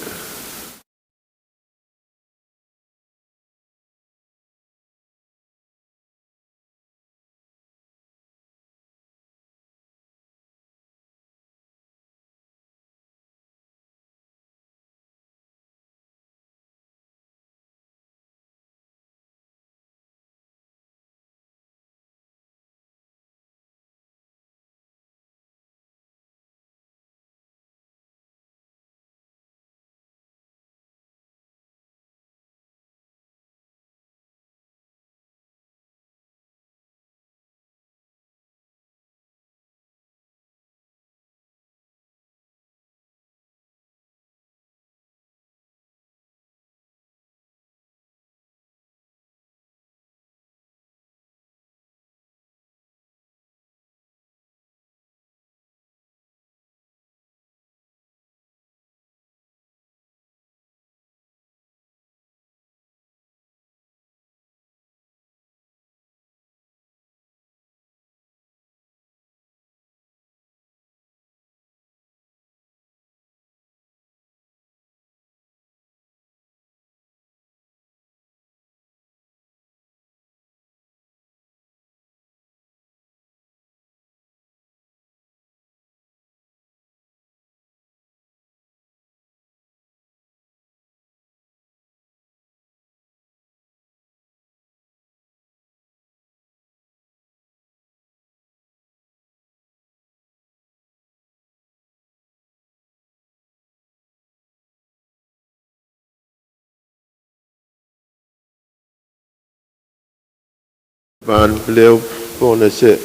Pahn pil ehu pohnese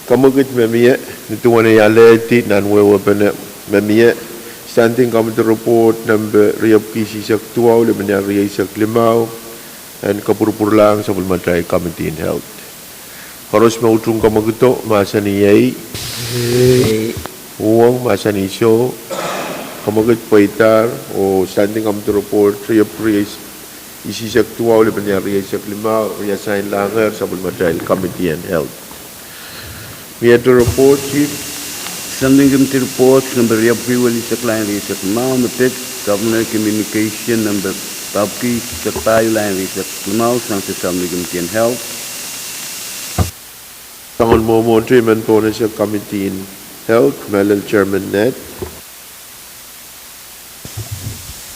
kamwekid me mie, ni duwen ei alehdi nan wehwehpene me mie, Standing Committee Report nempe riepwiki, eisek duwau, lepin rieisek limau, en kapwurpwurlahng sapwellimatail Committee on Health. Koaros me utung kamwekido mahsanih iei, uwen mahsanih soh, kamwekid pweidahr, oh Standing Committee Report riepwiki, eisek duwau, lepin rieisek limau, riasainlahngehr sapwellimatail Committee on Health. Miehte report, Chief. Standing Committee Report nempe riepwiki, welihsek, lain rieisek limau, me pid Governor Communication nempe papwiki, eisek pahieu, lain rieisek limau, sang Standing Committee en Health. Soangen mwomwohdiso, I men pohnese Committee en Health, mehlel Chairman Ned.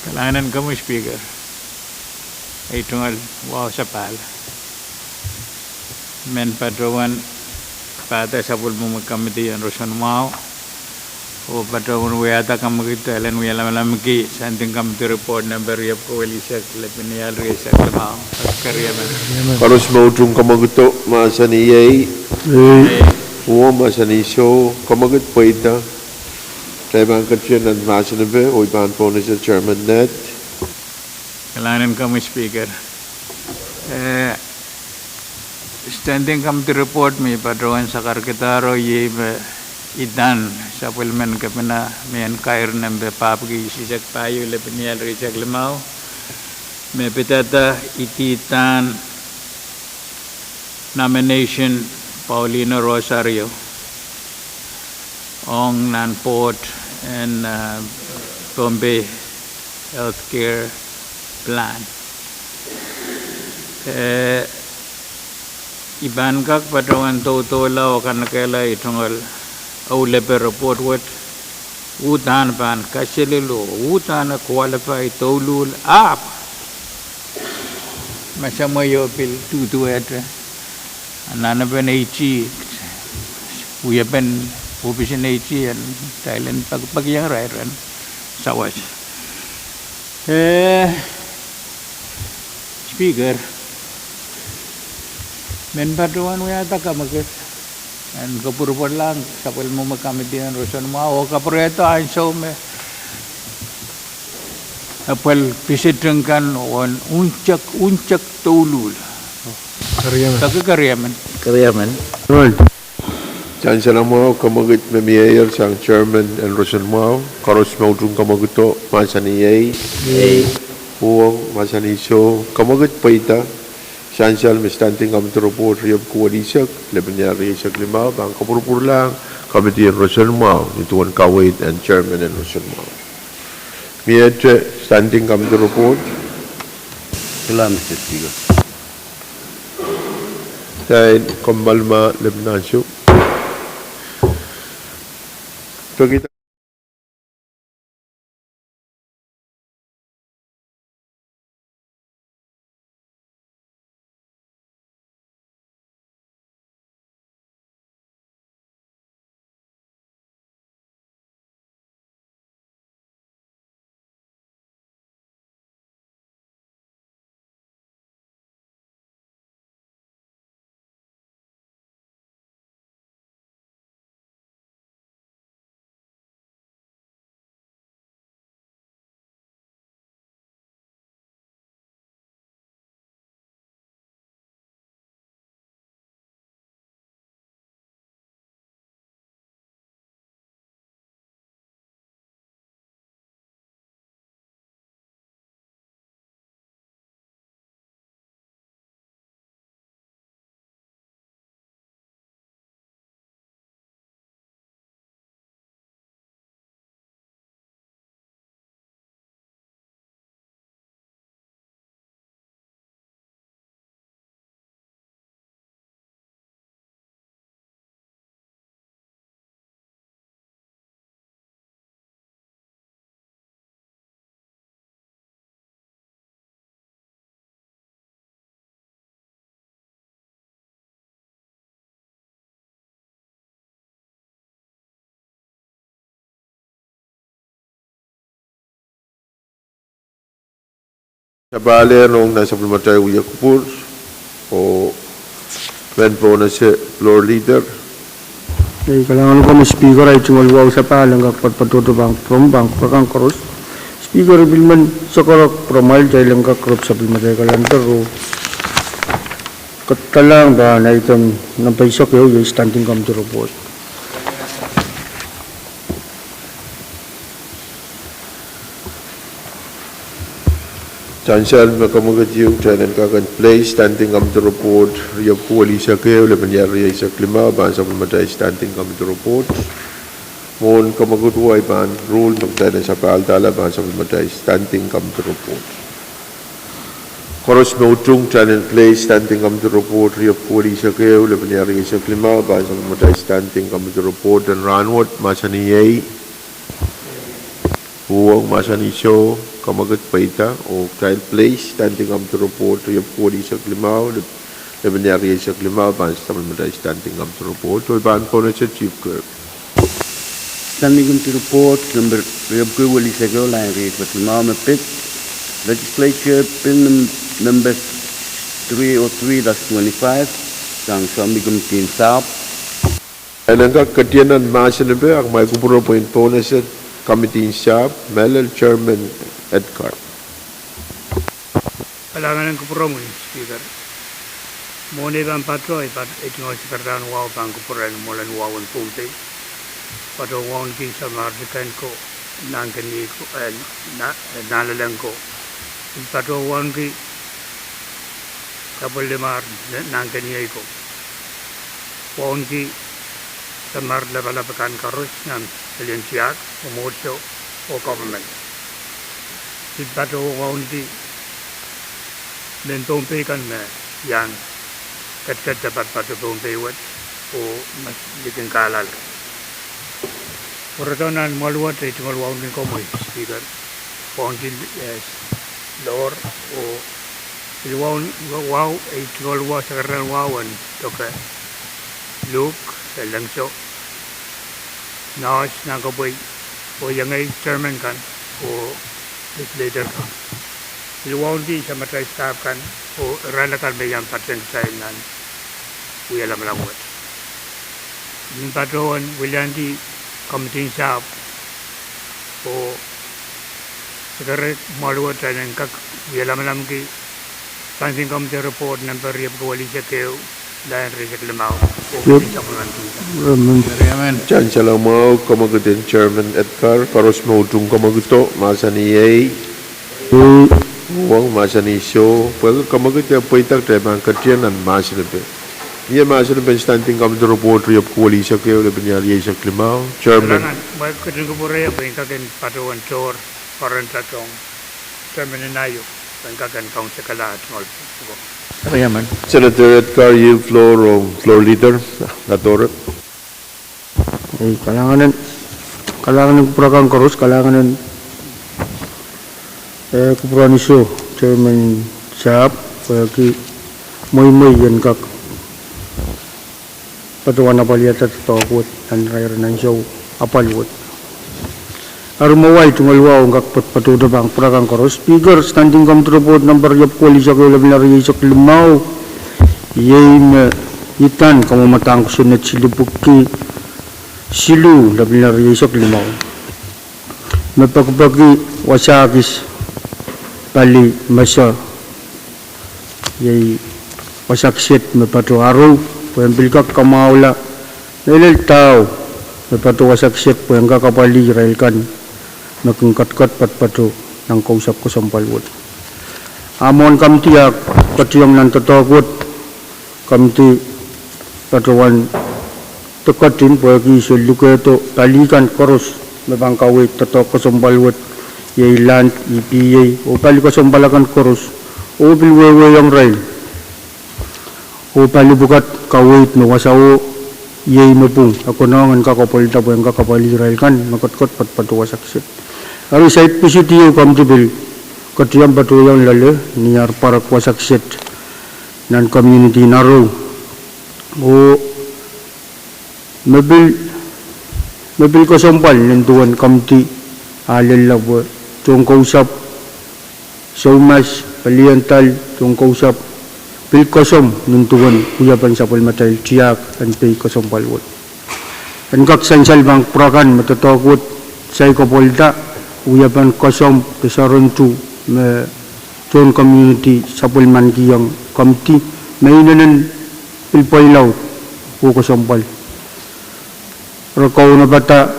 Kalahngan en komwi Speaker, ei tungoal wahu sapahl. Men patohwan pahda sapwellimomwi committee en roson mwahu, oh patohwan wiahda kamwekid, elen wia lamalamki Standing Committee Report nempe riepwiki, welihsek, lepin ial rieisek limau. Keriamen. Koaros me utung kamwekido mahsanih iei. Uhwong mahsanih soh, kamwekid pweida. Kitail pahn ketin nan mahsen epe, oh I pahn pohnese Chairman Ned. Kalahngan en komwi Speaker. Eh, Standing Committee Report me I patohwan sakarkihdahr iei me idahn sapwellimen kepina mehn kair nempe papwiki, eisek pahieu, lepin ial rieisek limau, me pidada ididahn nomination Paulina Rosario ong nan board en, uh, Pohnpei Healthcare Plan. Eh, I pahn kak patohwan doudoula oh kanekehla ei tungoal aulepe report wet, uhdahn pahn kaselel oh uhdahn e qualify douluhl, ahpw me samwa ieu pil duduwehte anahnepen AG, wiepen ohpis en AG en kitail en pekipek iang irair en sawas. Eh, Speaker, men patohwan wiahda kamwekid en kapwurpwurlahng sapwellimomwi committee en roson mwahu oh kapwurehdo ansou me apwal visiting kan wen unsek, unsek douluhl. Keriamen. Keriamen. Keriamen. Sansal mwahu, kamwekid me mieier sang Chairman en roson mwahu. Koaros me utung kamwekido mahsanih iei. Iei. Uhwong mahsanih soh, kamwekid pweida. Sansal me Standing Committee Report riepwiki, welihsek, lepin ial rieisek limau pahn kapwurpwurlahng committee en roson mwahu ni duwen kaweid en Chairman en roson mwahu. Miehte Standing Committee Report. Kalahngan, Mister Speaker. Kitail kommoal ma lepin ansou. Pekida Sapahl ong nan sapwellimatail wia kupwur oh men pohnese Floor Leader. Ei, kalahngan komwi Speaker, ei tungoal wahu sapahl en kak patohdo pahn kupwuromwi pahn kupwur kan koaros. Speaker, I pil men sohte kak kupwuromwail, kitail en kak rop sapwellimatail kalender oh kadehdehla pahn item nempe eisek ehu, iei Standing Committee Report. Sansal me kamwekid ieu, kitail en kak en play Standing Committee Report riepwiki, welihsek ehu, lepin ial rieisek limau pahn sapwellimatail Standing Committee Report. Mwohn kamwekid wet I pahn rule me kitail en sapahlahla pahn sapwellimatail standing committee report. Koaros me utung kitail en place standing committee report riepwiki welisek ehu, lepenia rieisek limau, pahn sapwellimatail standing committee report en rahnwet, mahsanih iei. Uhwong, mahsanih soh, kamwekid pweida, oh kitail place standing committee report riepwiki welisek limau, lep-, lepenia rieisek limau, pahn sapwellimatail standing committee report, oh I pahn pohnese Chief Clerk. Standing Committee Report number riepwiki welisek ehu, lain rieisek limau me pid Legislature Bill num-, number three oh three dash twenty-five, sang Standing Committee en sahpw. Elen kak ketien nan mahsen epe, ahmw kupwure pwehn pohnese Committee en sahpw, mehlel Chairman Edgar. Kalahngan en kupwuromwi, Speaker. Mwohn ei pahn patoh, ei pat-, ei tungoal sekeradahn wahu pahn kupwuren mwoalen wahu en Pohnpei. Patohwan wauneki samwar likan ko, nahnkeniei ko, eh, na-, eh, nahnleleng ko. Pil patohwauneki sapwellimomwi, nahnkeniei ko. Wauneki samwar lapalap akan koaros nan pelien tiahk, mwomwohdiso, oh government. Pil patohwauneki mehn Pohnpei kan me iang ketiket de patpato Pohnpei wet, oh me likin kahlalek. Pwurodo nan mwoaluwet ei tungoal wauneki komwi, Speaker. Wauneki, eh, lohr, oh pil waun-, wahu, ei tungoal wahu, sekeradahn wahu en doke Luhk, eh, Lengso, Noahs, Nahnkepuei, oh iengei chairman kan, oh legislator kan. Pil wauneki samatail staff kan, oh irail akan me iang patehng kitail nan wia lamalam wet. Pil patohwan wiliandi committee en sahpw, oh sekere mwoaluwet en kak wia lamalamki Standing Committee Report number riepwiki welisek ehu, lain rieisek limau, oh Yep. Sapwellimanki. Amen. Amen. Sansal mwahu, kamwekid en Chairman Edgar, koaros me utung kamwekido, mahsanih iei. Ei. Uhwong, mahsanih soh, pwehki kamwekid e pweida, kitail pahn ketien nan mahsen epe. Mie mahsen epen Standing Committee Report riepwiki welisek ehu, lepenia rieisek limau, Chairman. Kalahngan, mwein ketin kupwure pwehn kak en patohwan tohr, pwarenda tohn Chairman en aio, pwehn kak en kaunsekala tungoal pwuko. Senator Edgar, yield floor, oh floor leader, Latore. Ei, kalahngan en, kalahngan en kupwur akan koaros, kalahngan en, eh, kupwur en iso, Chairman sahpw, pwehki mweimwei en kak patohwan apwalihada doadoahk wet nan irair en ansou apwal wet. Eri mwein ei tungoal wahu en kak patohdo pahn kupwur akan koaros. Speaker, Standing Committee Report number riepwiki welisek ehu, lepenia rieisek limau, iei me idan kamwamadahng kosonned silipwuki siluh, lepenia rieisek limau. Me pekipeki wasa kis pali mese, iei wasa kiset me patoh aru, pwehn pil kak kamwahula mehlel dau me patoh wasa kiset pwehn kak apwalih irail kan me kin ketiket patpato nan kousapw kesempwal wet. A mwohn committee ah ketiong nan doadoahk wet, committee patohwan de ketin pwehki se lukehdo pali kan koaros me pahn kaweid doadoahk kesempwal wet, iei land, E P A, oh pali kesempwal akan koaros, oh pil wehwehong irail. Oh pali pwukat kaweid me wasao iei me pwung e konehng en kak apwalihda pwehn kak apwalih irail kan me ketiket patpato wasa kiset. Eri saik pisidi ehu committee pil ketiong patohwan loale ni ar pwarek wasa kiset nan community en aru. Oh me pil, me pil kesempwal nin duwen committee ah lella pwe tohn kousapw, soumas, peliandal, tohn kousapw, pil kosom nin duwen wiepen sapwellimatail tiahk en pei kesempwal wet. En kak sansal pahn kupwur akan me doadoahk wet saik apwalihda, wiepen kosom de soarondo me tohn community sapwellimankihong committee me inenen pil pweilaud oh kesempwal. Re kaunopada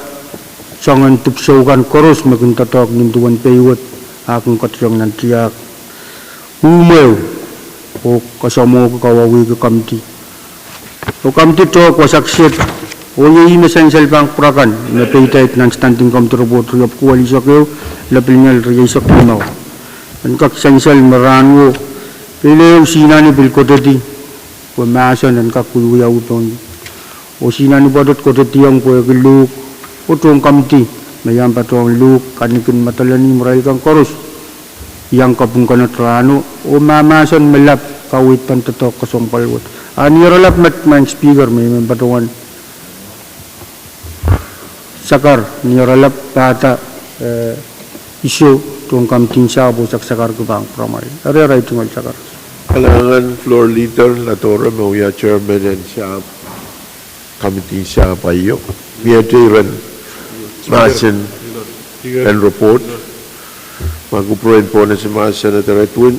soangen dipwisou kan koaros me kin doadoahk nin duwen pei wet, ah kin ketiong nan tiahk. Uhmwehu, oh koasoamwohki, kawauwihki committee. Oh committee tohk wasa kiset Oh iei me sansal pahn kupwur akan me peidait nan Standing Committee Report riepwuku welisek ehu, lepel ni ahl rieisek limau. En kak sansal me rahn wet, pil ehu Sinani pil kotehdi, pwe mahsen en kak wiwiawi pohn. Oh Sinani pwoatet kotehdiong pwehki luhk, oh tohn committee me iang patohwan luhk, kanikin medelen imwarail kan koaros iang kapwung konot rahno, oh mahmahsen me lap kaweid pahn doadoahk kesempwal wet. A ni oaralap met, Madam Speaker, me I men patohwan sakar ni oaralap pahda, eh, iso tohn committee en sahpwo, sak sakarki pahn kupwuramwail. Eri, eri, I tungoal sakar. Kalahngan Floor Leader Latore me wia chairman en sahpw, committee en sahpw aio. Mie teiren mahsen en report. Ma kupwuren pohnese mahs Senator Edwin.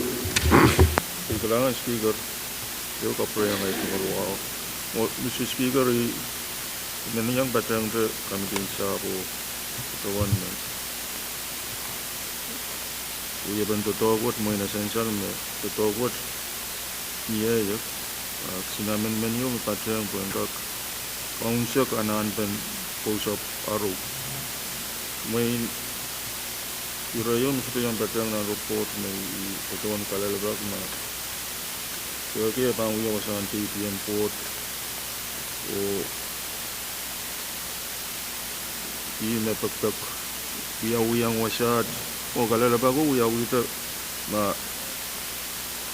Kalahngan Speaker, iei kapwurehiong ahi tungoal wahu. Mo, Mister Speaker, I men iang patehngete committee en sahpw, patohwan me wiepen doadoahk wet, mwein e sansal me doadoahk wet mie ie, ah, kisin amendment ieu me patehng pwehn kak kaunsekohng anahnepen kousapw aru. Mwein ire ieu me sohte iang patehng nan report me I patohwan kalelapak me pwehki e pahn wia wasahn D P M board, oh ih me pekipek wiawiong wasaht, oh kalelapak o wiawihda ma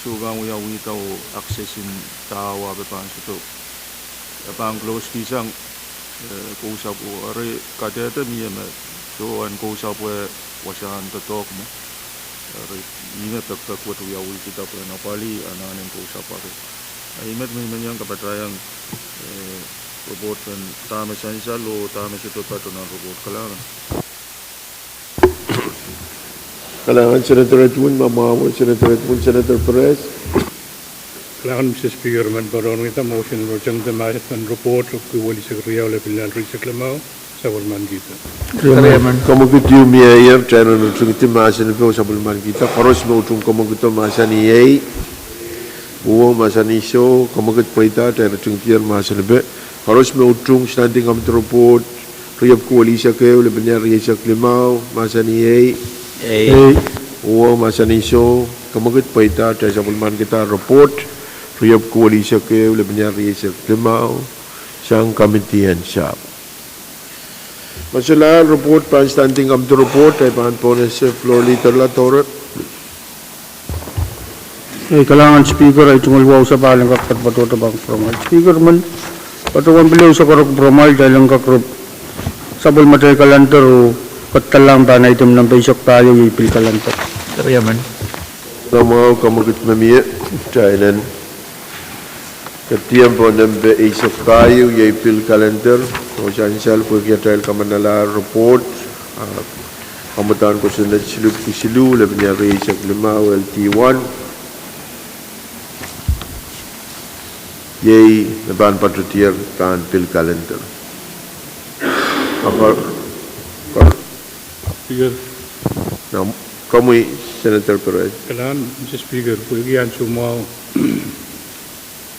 soh pahn wiawihda oh access en dawa pahn sohte, e pahn close kihsang, eh, kousapw o. Eri kadehde mie me soh en kousapw e wasahn doadoahk mwo. Eri ih me pekipek wet wiawihkihda pwehn apwalih anahnen kousapw aru. Ih met me I men iang kapatahieng, eh, report en dahme sansal oh dahme sohte patohwan report. Kalahngan. Kalahngan Senator Edwin, ma mwahu Senator Edwin, Senator Perez. Kalahngan Mister Speaker, I men patohwan wia motion en rotengete mahsen en report riepwuki welisek riau, lepel ni ahl rieisek limau, sapwellimanikihda. Kemwekid ieu mie ie, kitail en ritingidi mahsen ipe oh sapwellimanikihda. Koaros me utung kemwekido mahsanih ei. Uhwong mahsanih soh, kemwekid pweida, kitail ritingidi mahsen ipe. Koaros me utung Standing Committee Report riepwuki welisek ehu, lepel ni ahl rieisek limau, mahsanih ei. Ei. Uhwong mahsanih soh, kemwekid pweida, kitail sapwellimanikihda report riepwuki welisek ehu, lepel ni ahl rieisek limau, sang committee en sahpw. Ma solahr report pahn Standing Committee Report, I pahn pohnese Floor Leader Latore. Ei, kalahngan Speaker, ahi tungoal wahu sapahl en kak patohdo pahn kupwuramwail. Speaker, I men patohwan pil ehu sakar kupwuramwail, kitail en kak rep sapwellimatail calendar oh kadallahng pahn item nempe eisek pahieu, iei pil calendar. Eri emen. Mwahu, kemwekid me mie, kitail en kadiong pohn nempe eisek pahieu, iei pil calendar, oh sansal pwehki atail kamanalahr report, ah, kamwadahn kosonned siluh pwuki siluh, lepel ni ahl rieisek limau, L D one. Iei me pahn patohdier pahn pil calendar. Apa, apa. Speaker. Komwi, Senator Perez. Kalahngan Mister Speaker, pwehki ansou mwahu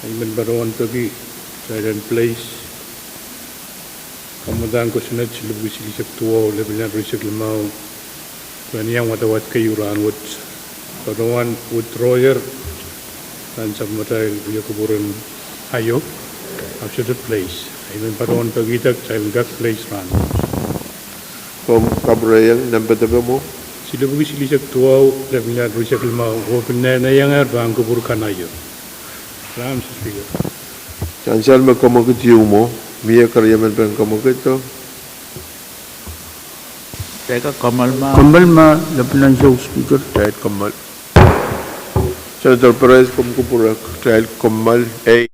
I men patohwan peki kitail en place kamwadahn kosonned siluh pwuki silihsek duwau, lepel ni ahl rieisek limau, pwehn iang wadawad keieu rahnwet. Patohwan withdrawer nan sapwellimatail wia kupwuren aio, ahpw sohte place. I men patohwan pekihda kitail en kak place rahnwet. Komw kapwurehiong nempe depe mwo? Siluh pwuki silihsek duwau, lepel ni ahl rieisek limau, oh pil nehnehiengehr pahn kupwur kan aio. Kalahngan Mister Speaker. Sansal me kemwekid ieu mwo, mie keriemen pen kemwekid o? Kitail kak kommoal ma. Kommoal ma, lepin ansou Speaker. Kitail kommoal. Senator Perez, komw kupwurek, kitail kommoal. Ei.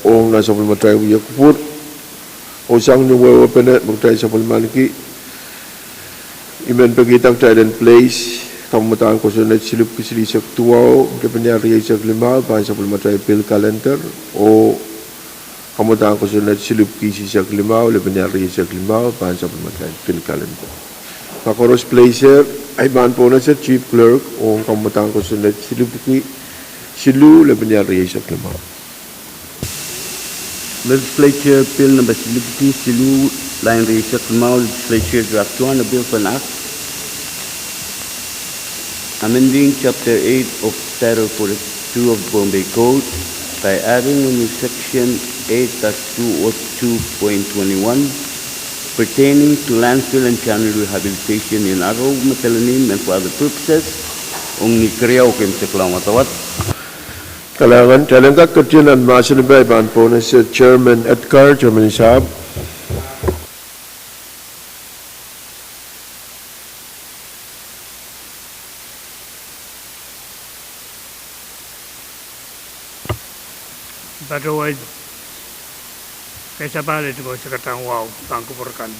ong nan sapwellimatail wia kupwur. Oh sang ni wehwehpene me kitail sapwellimaniki, I men pekihda kitail en place kamwadahn kosonned silipwki silihsek duwau, lepin rieisek limau, pahn sapwellimatail pil kalender, oh kamwadahn kosonned silipwki silihsek limau, lepin rieisek limau, pahn sapwellimatail pil kalender. Ma koaros place er, I pahn pohnese Chief Clerk ong kamwadahn kosonned silipwki siluh, lepin rieisek limau. Legislature Bill number silipwki siluh, lain rieisek limau, Legislature Draft One, a bill for an act amending Chapter eight of Title forty-two of Pohnpei Code by adding a new section eight dash two oh two point twenty-one pertaining to landfill and channel rehabilitation in Aro, Madolenihmw and for other purposes. Ong ni keriau kin sik lang wadawad. Kalahngan, kitail en kak ketien nan mahsen en pei pahn pohnese Chairman Edgar, Chairman Saab. Patohwan kasapahl en tungoal sakaradahn wahu pahn kupwur kan.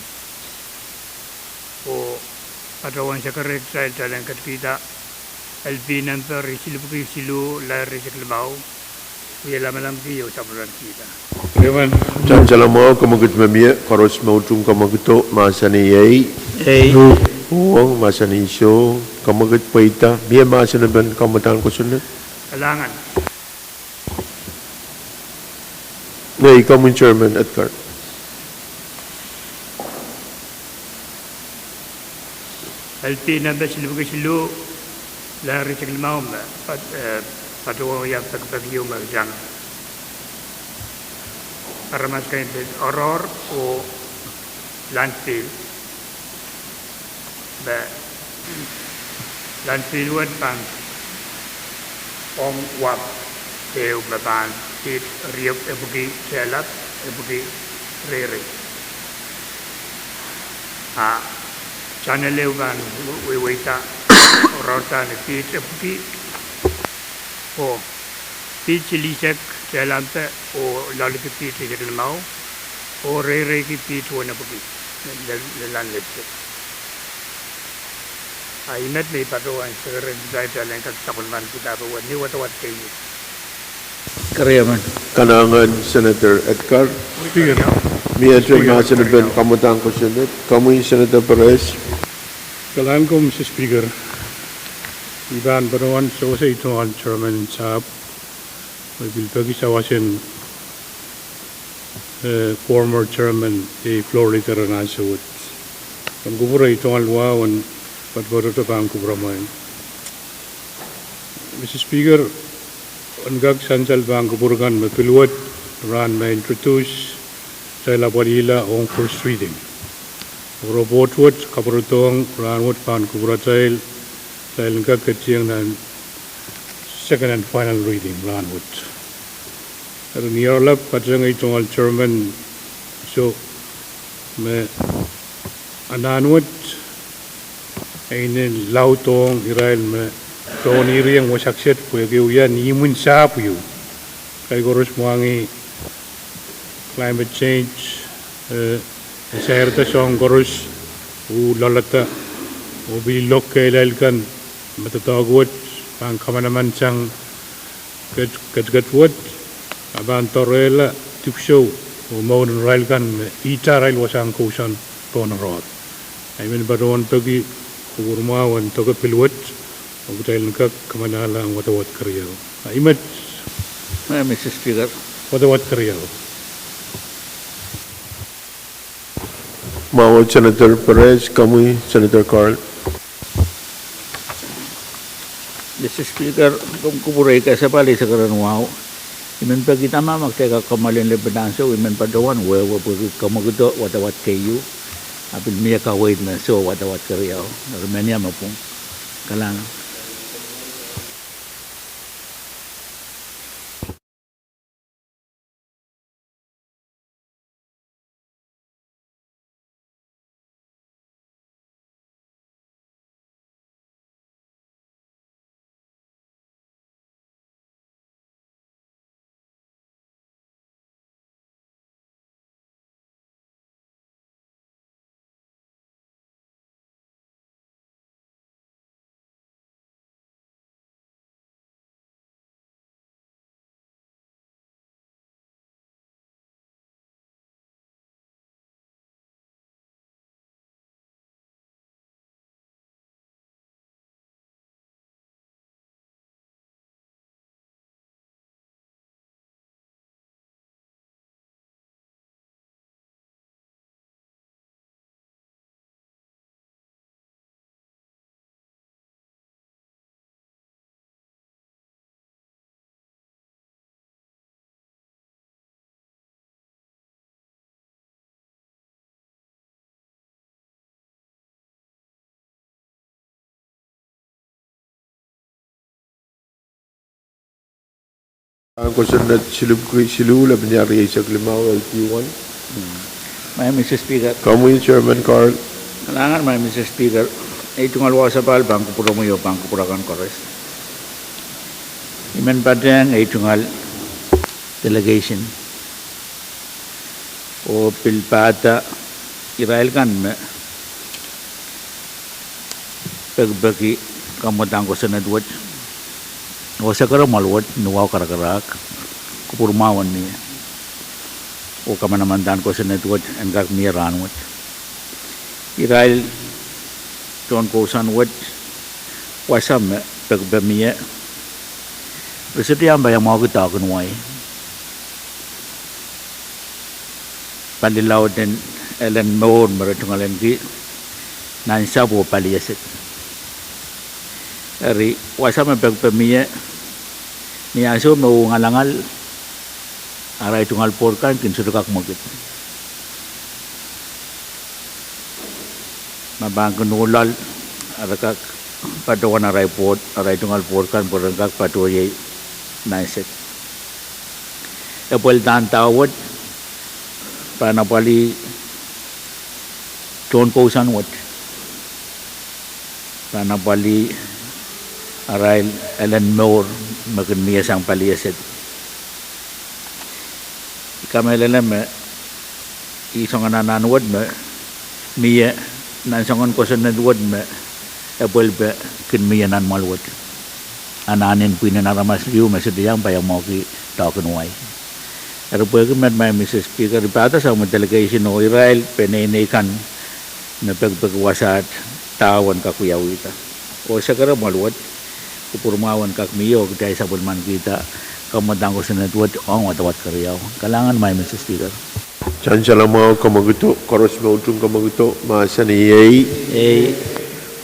Oh patohwan sakaradahn kitail en ketikihda L P number silipwki siluh, lain rieisek limau, wie lamalamki oh sapwellimankihda. Amen. Sansal mwahu, kamwekid me mie, koaros me utung kamwekido, mahsanih ei. Ei. Uhwong, mahsanih soh, kamwekid pweida, mie mahsen en pei kamwadahn kosonned. Kalahngan. Nei, komwi Chairman Edgar. L P number silipwki siluh, lain rieisek limau me, pat-, eh, patohwan wia pekipeki ieu me sang aramas kan pil oaroahr oh landfill. Me landfill wet pahn ong wahp ehu me pahn piht riepwiki tehlap, epwiki reirei. A channel ehu pahn we-, weweida, oaroahrda ni piht epwiki, oh piht silihsek tehlampe, oh loaliki piht rieisek limau, oh reireiki piht wenepwiki, le-, le-, lel lipsek. A I met me I patohwan sakaradahn kitail en kak sapwellimankihda pwe ni wadawad keieu. Keriau men. Kalahngan Senator Edgar. Speaker. Mie ete mahsen en pei kamwadahn kosonned, komwi Senator Perez. Kalahngan komwi Mister Speaker. I pahn patohwan sewese tungoal Chairman Saab, me pil peki sawasen eh, former Chairman, eh, Floor Leader en ansou wet. Komw kupwure, I tungoal wahu en patopato pahn kupwuramwail. Mister Speaker, en kak sansal pahn kupwur kan me pil wet rahn me introduce, kitail apwalihla ong first reading. Report wet kapwuredohng rahn wet pahn kupwuratail, kitail en kak ketieng nan second and final reading rahn wet. Eri ni oaralap, patehng ei tungoal Chairman, soh, me anahn wet e inenen laudohng irail me tohn irieng wasa kiset pwehki e wia ni imwin sahpw ieu. Kitail koaros mwahngih climate change, eh, e sairada soahng koaros, uh loalada, oh pil lok kehlail kan me doadoahk wet pahn kamanaman sang ket-, ketiket wet, a pahn doarehla dipwisou oh mour en irail kan me ihte arail wasahn kousoan pohn oaroahr. A I men patohwan peki kupwur mwahu en doke pil wet, oh kitail en kak kamalahla wadawad keriau. A I met, eh, Mister Speaker. Wadawad keriau. Mwahu Senator Perez, komwi Senator Carl. Mister Speaker, komw kupwure, kasapahl, I sakaradahn wahu. I men peki dahme ma kitail kak kamwahlen lepin ansou, I men patohwan wehwe pwehki komwekido wadawad keieu, a pil mie kaweid me soh wadawad keriau. Eri mehnia me pwung. Kalahngan. Kosonned silipwki siluh, lepin rieisek limau, L T one. Madam Mister Speaker. Komwi Chairman Carl. Kalahngan Madam Mister Speaker, ei tungoal wahu sapahl pahn kupwuromwi oh pahn kupwur akan koaros. I men patehng ei tungoal delegation oh pil pahda irail kan me pekipeki kamwadahn kosonned wet oh sekere mwahl wet ni wahu karakarahk, kupwur mwahu en mie oh kamanamandan kosonned wet en kak mie rahnwet. Irail tohn kousoan wet, wasa me pekipe mie, re sohte iang paiamwahuki doaken wai. Pali laud en elen mour me re tungoalenki nan sahpw oh pali esed. Eri wasa me pekipe mie, ni ansou me uh ngalangal, arail tungoal pwoud kan kin sohte kak mwekid. Ma pahn kin uh loal, re kak patohwan arail pwoud, arail tungoal pwoud kan pwe ren kak patohiei nan sahpw. Epweldahn dahwet pahn apwalih tohn kousoan wet, pahn apwalih arail elen mour me kin mie sang pali esed. I kamehlele me ih soangen anahn wet me mie nan soangen kosonned wet me epwelpe kin mie nan mwahl wet. Anahnen pwihnen aramas riau me sohte iang paiamwahuki doaken wai. Eri pwehki met, Madam Mister Speaker, I pahda sang me delegation oh irail peneinei kan me pekipeki wasaht dahwen kak wiawihda oh sekere mwahl wet, kupwur mwahu en kak mie oh kitail sapwellimanikihda kamwadahn kosonned wet ong wadawad keriau. Kalahngan Madam Mister Speaker. Sansal mwahu, kamwekido, koaros me utung kamwekido, mahsanih ei.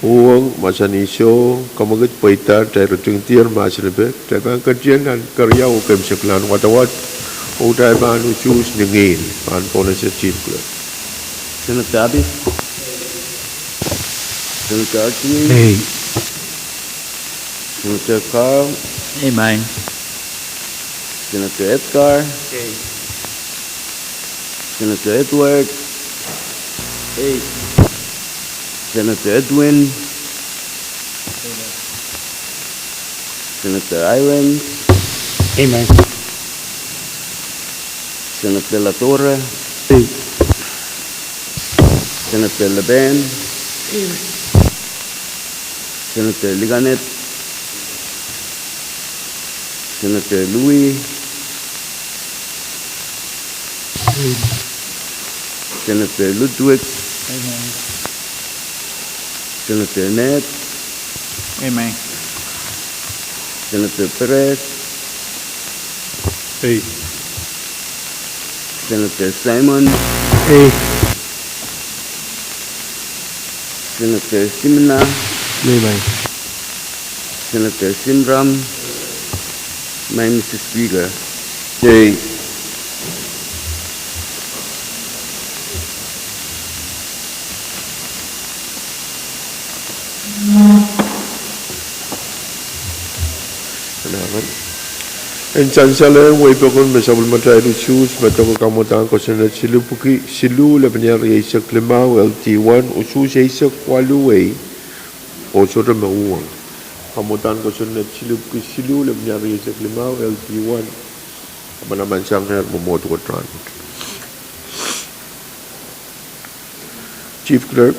Uhwong, mahsanih soh, kamwekid, pweida. Kitail rotingdier mahsen epe, kitail pahn ketin nan keriau oh keimwseklahn wadawad oh kitail pahn usuhs ni ngihn, pahn pohnese Chief Clerk. Senator Abis. Senator Archie. Ei. Senator Carl. Ei, maing. Senator Edgar. Ei. Senator Edward. Ei. Senator Edwin. Senator Irons. Ei, maing. Senator Latorre. Ei. Senator Leben. Ei. Senator Liganet. Senator Louis. Ei. Senator Ludwig. Ei, maing. Senator Ned. Ei, maing. Senator Perez. Ei. Senator Simon. Ei. Senator Simina. Ei, maing. Senator Simram. Maing, Mister Speaker. Ei. En sansal ehu, wehi pokon me sapwellimatail usuhs me doke kamwadahn kosonned silipwki siluh, lepin rieisek limau, L T one, usuhs eisek waluh ei, oh sohte me uhwong. Kamwadahn kosonned silipwki siluh, lepin rieisek limau, L T one. Kamanaman sang mwomwohd wet rahnwet. Chief Clerk.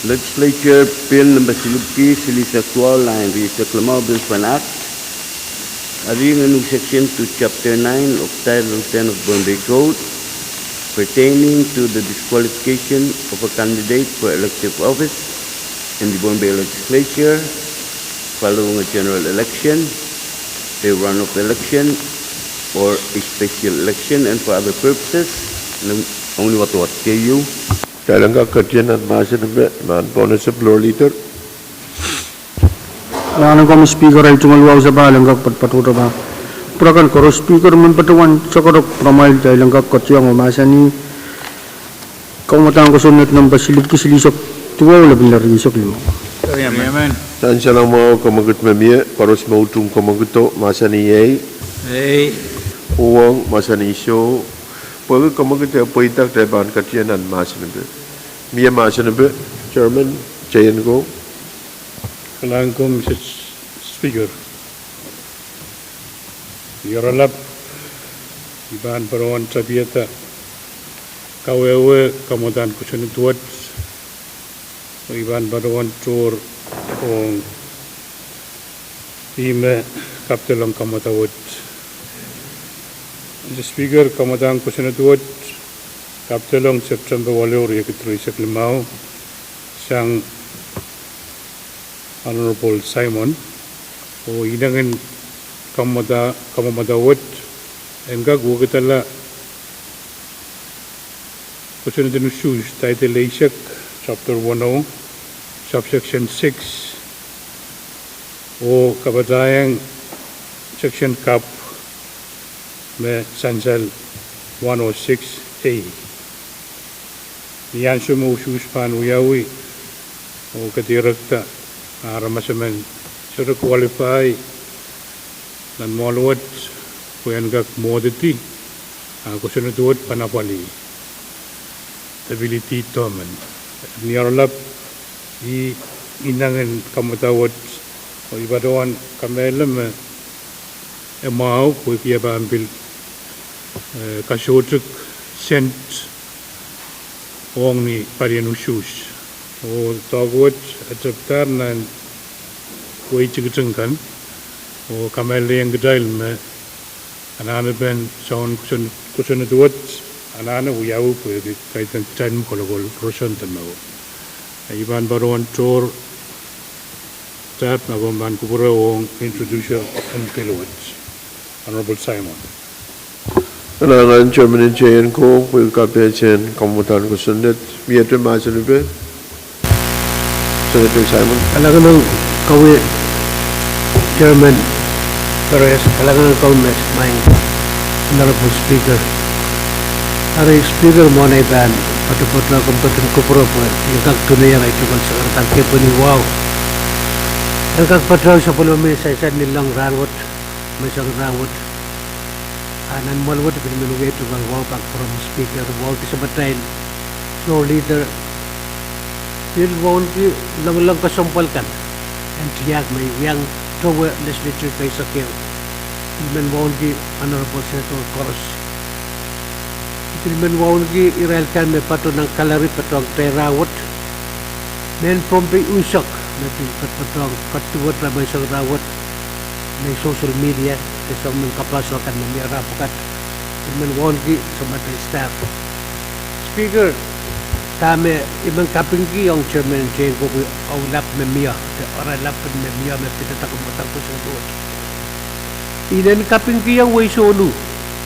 Legislature Bill number silipwki silihsek duwau, lain rieisek limau, Bills of an Act, eri ngehn Section two, Chapter nine of Title ten of Pohnpei Code, pertaining to the disqualification of a candidate for elective office in the Pohnpei Legislature following a general election, a runoff election, or a special election, and for other purposes. Ong ni wadawad keieu. Kitail en kak ketin nan mahsen epe, pahn pohnese Floor Leader. Kalahngan komwi Speaker, ei tungoal wahu sapahl en kak patohdo pahn kupwur akan koaros. Speaker, men patohwan sohte kupwuramwail, kitail en kak ketiong oh mahsanih kamwadahn kosonned number silipwki silihsek duwau, lepin rieisek limau. Nan salongo, kamwekid me mie, koaros me utung kamwekido, mahsanih ei. Uhwong, mahsanih soh. Pwehki kamwekid e pweida, kitail pahn ketiket nan mahsen en Mie mahsen en Chairman J N Ko. Kalahngan ko, Mister Speaker. Ni oaralap, I pahn patohwan tapiada kawehwe kamwadahn kosonned wet, oh I pahn patohwan tohr ong ih me kapidelong kamwadahn wet. Mister Speaker, kamwadahn kosonned wet kapidelong September waluh, riekid rieisek limau, sang Honorable Simon, oh inengen kamwamwada wet en kak wekidala kosonned en usuhs, title eisek, chapter one oh, subsection six, oh kapatahieng section kapw me sansal one oh six A. Ni ansou me usuhs pahn wiawi oh kedirekda, aramas emen sohte qualify nan mwoahl wet pwe en kak mwohdidi, a kosonned wet pahn apwalih, ability determine. Ni oaralap, ih inengen kamwadahn wet, oh I patohwan kamehlele me e mwahu pwehki e pahn pil, eh, kasohtik sent ong ni palien usuhs. Oh doadoahk wet e tepdahr nan wehi tikitik kan, oh kamehlelehiong kitail me anahnepen soangen kosonned wet anahne wiawi pwehki kaidehn kitail me kolokol roson de mour. I pahn patohwan tohr dahp ma komw pahn kupwure ong introducer en bill wet, Honorable Simon. Kalahngan Chairman J N Ko pwehki kapehse en kamwadahn kosonned. Miehte mahsen en Senator Simon. Kalahngan ong komwi, Chairman Perez, kalahngan ong komwi, Honorable Speaker. Eri Speaker, mwohn ei pahn patopato, komw ketin kupwure pwe I kak tungoal ei tungoal sakaradahn kepwehn wahu en kak patohwan sapwellimomwi sansal ni lohng rahn wet, menseng rahn wet, a nan mwoahl wet. I pil men wia ei tungoal wahu pahn kupwuromwi Speaker, wahu kis me kitail soh leader pil wauneki loangalong kesempwal kan en tiahk me I wiahiong towe legislature pahisek ehu. I pil men wauneki honorable senator koaros. I pil men wauneki irail kan me patoh nan gallery patohwan kitail rahnwet, mehn Pohnpei unsek me pil patohwan ketiket menseng rahnwet, mehn social media, de soangen mehn kapasok kan me mie rahn pwukat. I pil men wauneki soangen mehn staff. Speaker, dahme I men kapingkihong Chairman J N Ko pwe oaralap me mie, de oaralap me mie me pidada kamwadahn kosonned wet. I inenen kapingkihong wehi sohlu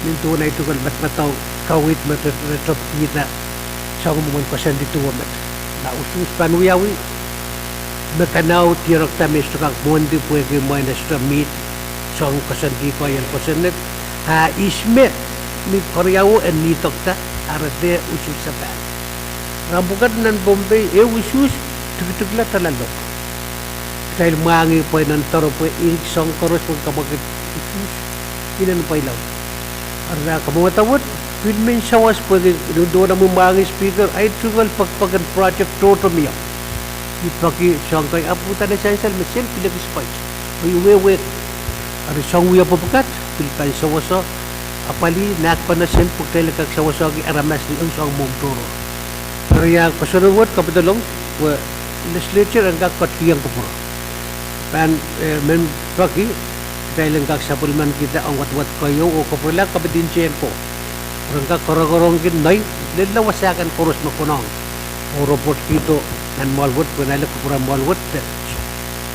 nin duwen ei tungoal madamadau kaweid me re, re topkihda soangen mwomwen koasoandi duwe met. Ma usuhs pahn wiawi, me kanao dierekda me sohte kak mwohndi pwehki mwein e sohte meet soangen koasoandi koahiek en kosonned, a ihs me ni keriau en nidokda, a re dehr usuhs sapahl. Rahn pwukat nan Pohnpei ehu usuhs tikitikla dahla lok. Kitail mwahngih pweinen doaropwe ink soang koaros pwe kamwekid usuhs, inenen pweilaud. Eri kamwadahn wet pil men sawas pwehki nin duwen omwi mwahngih Speaker, ei tungoal pekipek en project tohto mie. I peki soang kei ahpw udahn e sansal me sent pil ekis pwait, pwe I wehwehki. Eri soang wia pwukat pil pahn sewese, apwalih nahkpene sent pwe kitail en kak sewesohki aramas ni ehu soang mwohmw tohrohr. Eri a kosonned wet kapidelong pwe legislature en kak ketikihong kupwure. Pahn, eh, men peki kitail en kak sapwellimanikihda ong wadawad keieu oh kupwurala kapit en J N Ko, pwe ren kak korokorongki nei lella wasa kan koaros me konehng oh report kihdo nan mwoahl wet pwe irail en kupwure mwoahl wet de.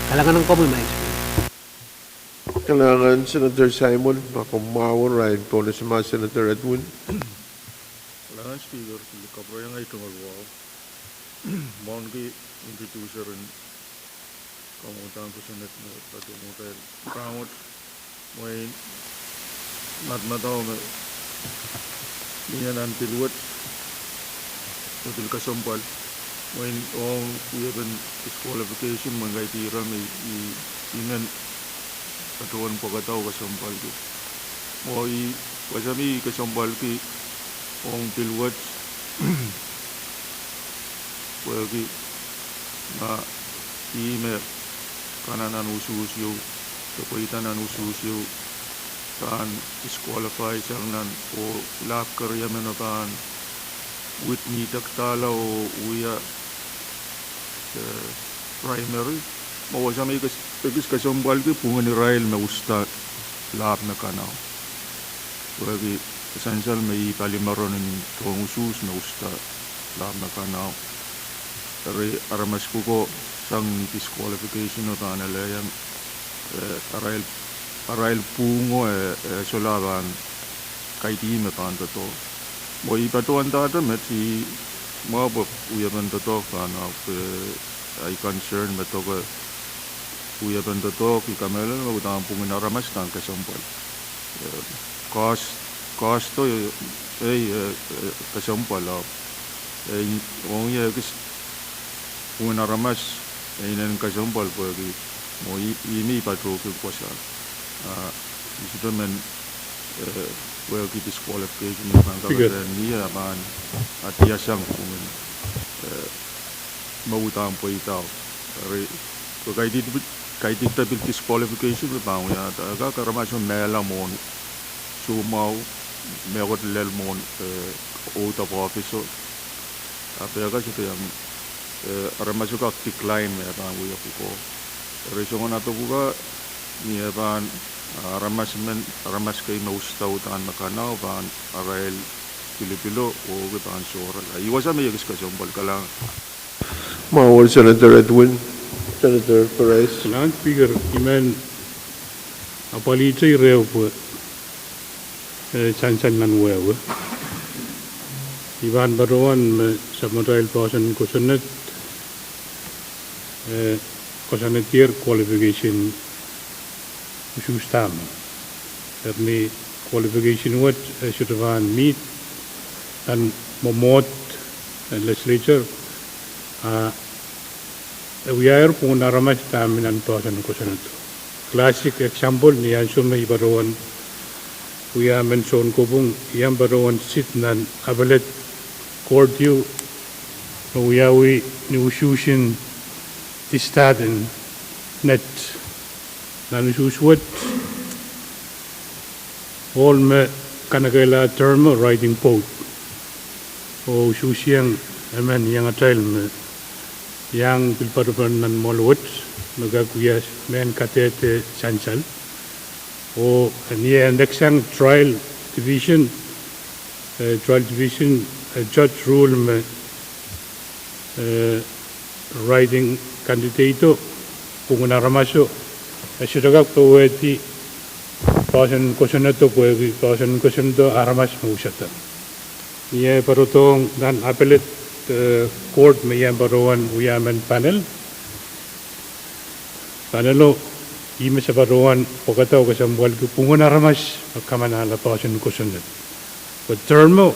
Kalahngan ong komwi, Madam Speaker. Kalahngan Senator Simon, ma komw mwahu, irail pwonese ma Senator Edwin. Kalahngan Speaker, pil kapwurehiong ei tungoal wahu, mwohnki introducer en kamwadahn kosonned me patohwan kitail rahnwet, mwein madamadau me mie nan bill wet me pil kesempwal Mwein ong wiepen disqualification mwein kaidehn ira me i, i, i men patohwan pwekada kesempwalki. Mwo i, wasa me i kesempwalki ong pil wet, pwehki ma i me kana nan usuhs ieu, de pweida nan usuhs ieu, pahn disqualify sang nan oh lap keriameno pahn witney tekdahla oh wia, eh, primary. Mwo wasa me i kes-, ekis kesempwalki pwungen irail me usta lap me kanau. Pwehki sansal me i pali meron en tohn usuhs me usta lap me kanau. Eri aramas pwuko sang ni disqualification o pahn elehieng, eh, arail, arail pwuhngo, eh, eh, solahr pahn kaidehn me pahn doadoahk. Mwo i patohwan dahte met i mwahu pwe wiepen doadoahk pahn ahpw, eh, ahi concern me doke wiepen doadoahk i kamehlele me uhdahn pwungen aramas kan kesempwal. Eh, cost, cost o, eh, eh, eh, kesempwal ahpw, eh, ong ie ekis pwungen aramas, eh, inenen kesempwal pwehki mwo i, i me i patohwan kosonned. Ah, i sohte men, eh, pwehki disqualification me pahn Speaker. Kaperen ni e pahn adiasang pwungen, eh, me uhdahn pweida. Eri, pwe kaidehn, kaidehn pil disqualification me pahn wiahda, e kak aramas me mehla mwohn soumwahu, mehkot lel mwohn, eh, oath of office o. Ahpw e kak sohte iang, eh, aramas o kak decline me pahn wia pwuko. Eri soangen ahpw pwuka, ni e pahn, ah, aramas men, aramas kei me usta uhdahn me kanau pahn arail pilipilo, oh ke pahn sohrala. I wasa me i ekis kesempwal, kalahngan. Mwahu wet Senator Edwin, Senator Perez. Kalahngan Speaker, i men apwalihte ire pwe, eh, sansal nan wehwe. I pahn patohwan me sapwmatail poahsoan kosonned, eh, koasoanehdier qualification usuhs dahme. Eri ni qualification wet, eh, sohte pahn meet nan mwomwohd, eh, legislature, ah, e wiahier pwungen aramas dahme nan poahsoan kosonned. Classic example, ni ansou me i patohwan wia emen sounkopwung, i ahpw patohwan sit nan appellate court ieu, me wiawi ni usuhsin discharge en net. Nan usuhs wet, ohl me kanekehla term o writing vote. Oh usuhsieng emen iang atail me iang pil poadopen nan mwoahl wet, me kak wia mehn kadehde sansal. Oh ni e neksang trial division, eh, trial division, eh, judge rule me, eh, writing candidate o, pwungen aramaso, eh, sohte kak powehdi poahsoan kosonnedo pwehki poahsoan kosonnedo aramas me usada. Ni e patohdohng nan appellate, eh, court me i ahpw patohwan wia emen panel, panel o, ih me se patohwan pwekada oh kesempwalki pwungen aramas me kamanahla poahsoan kosonned. Pwe term o,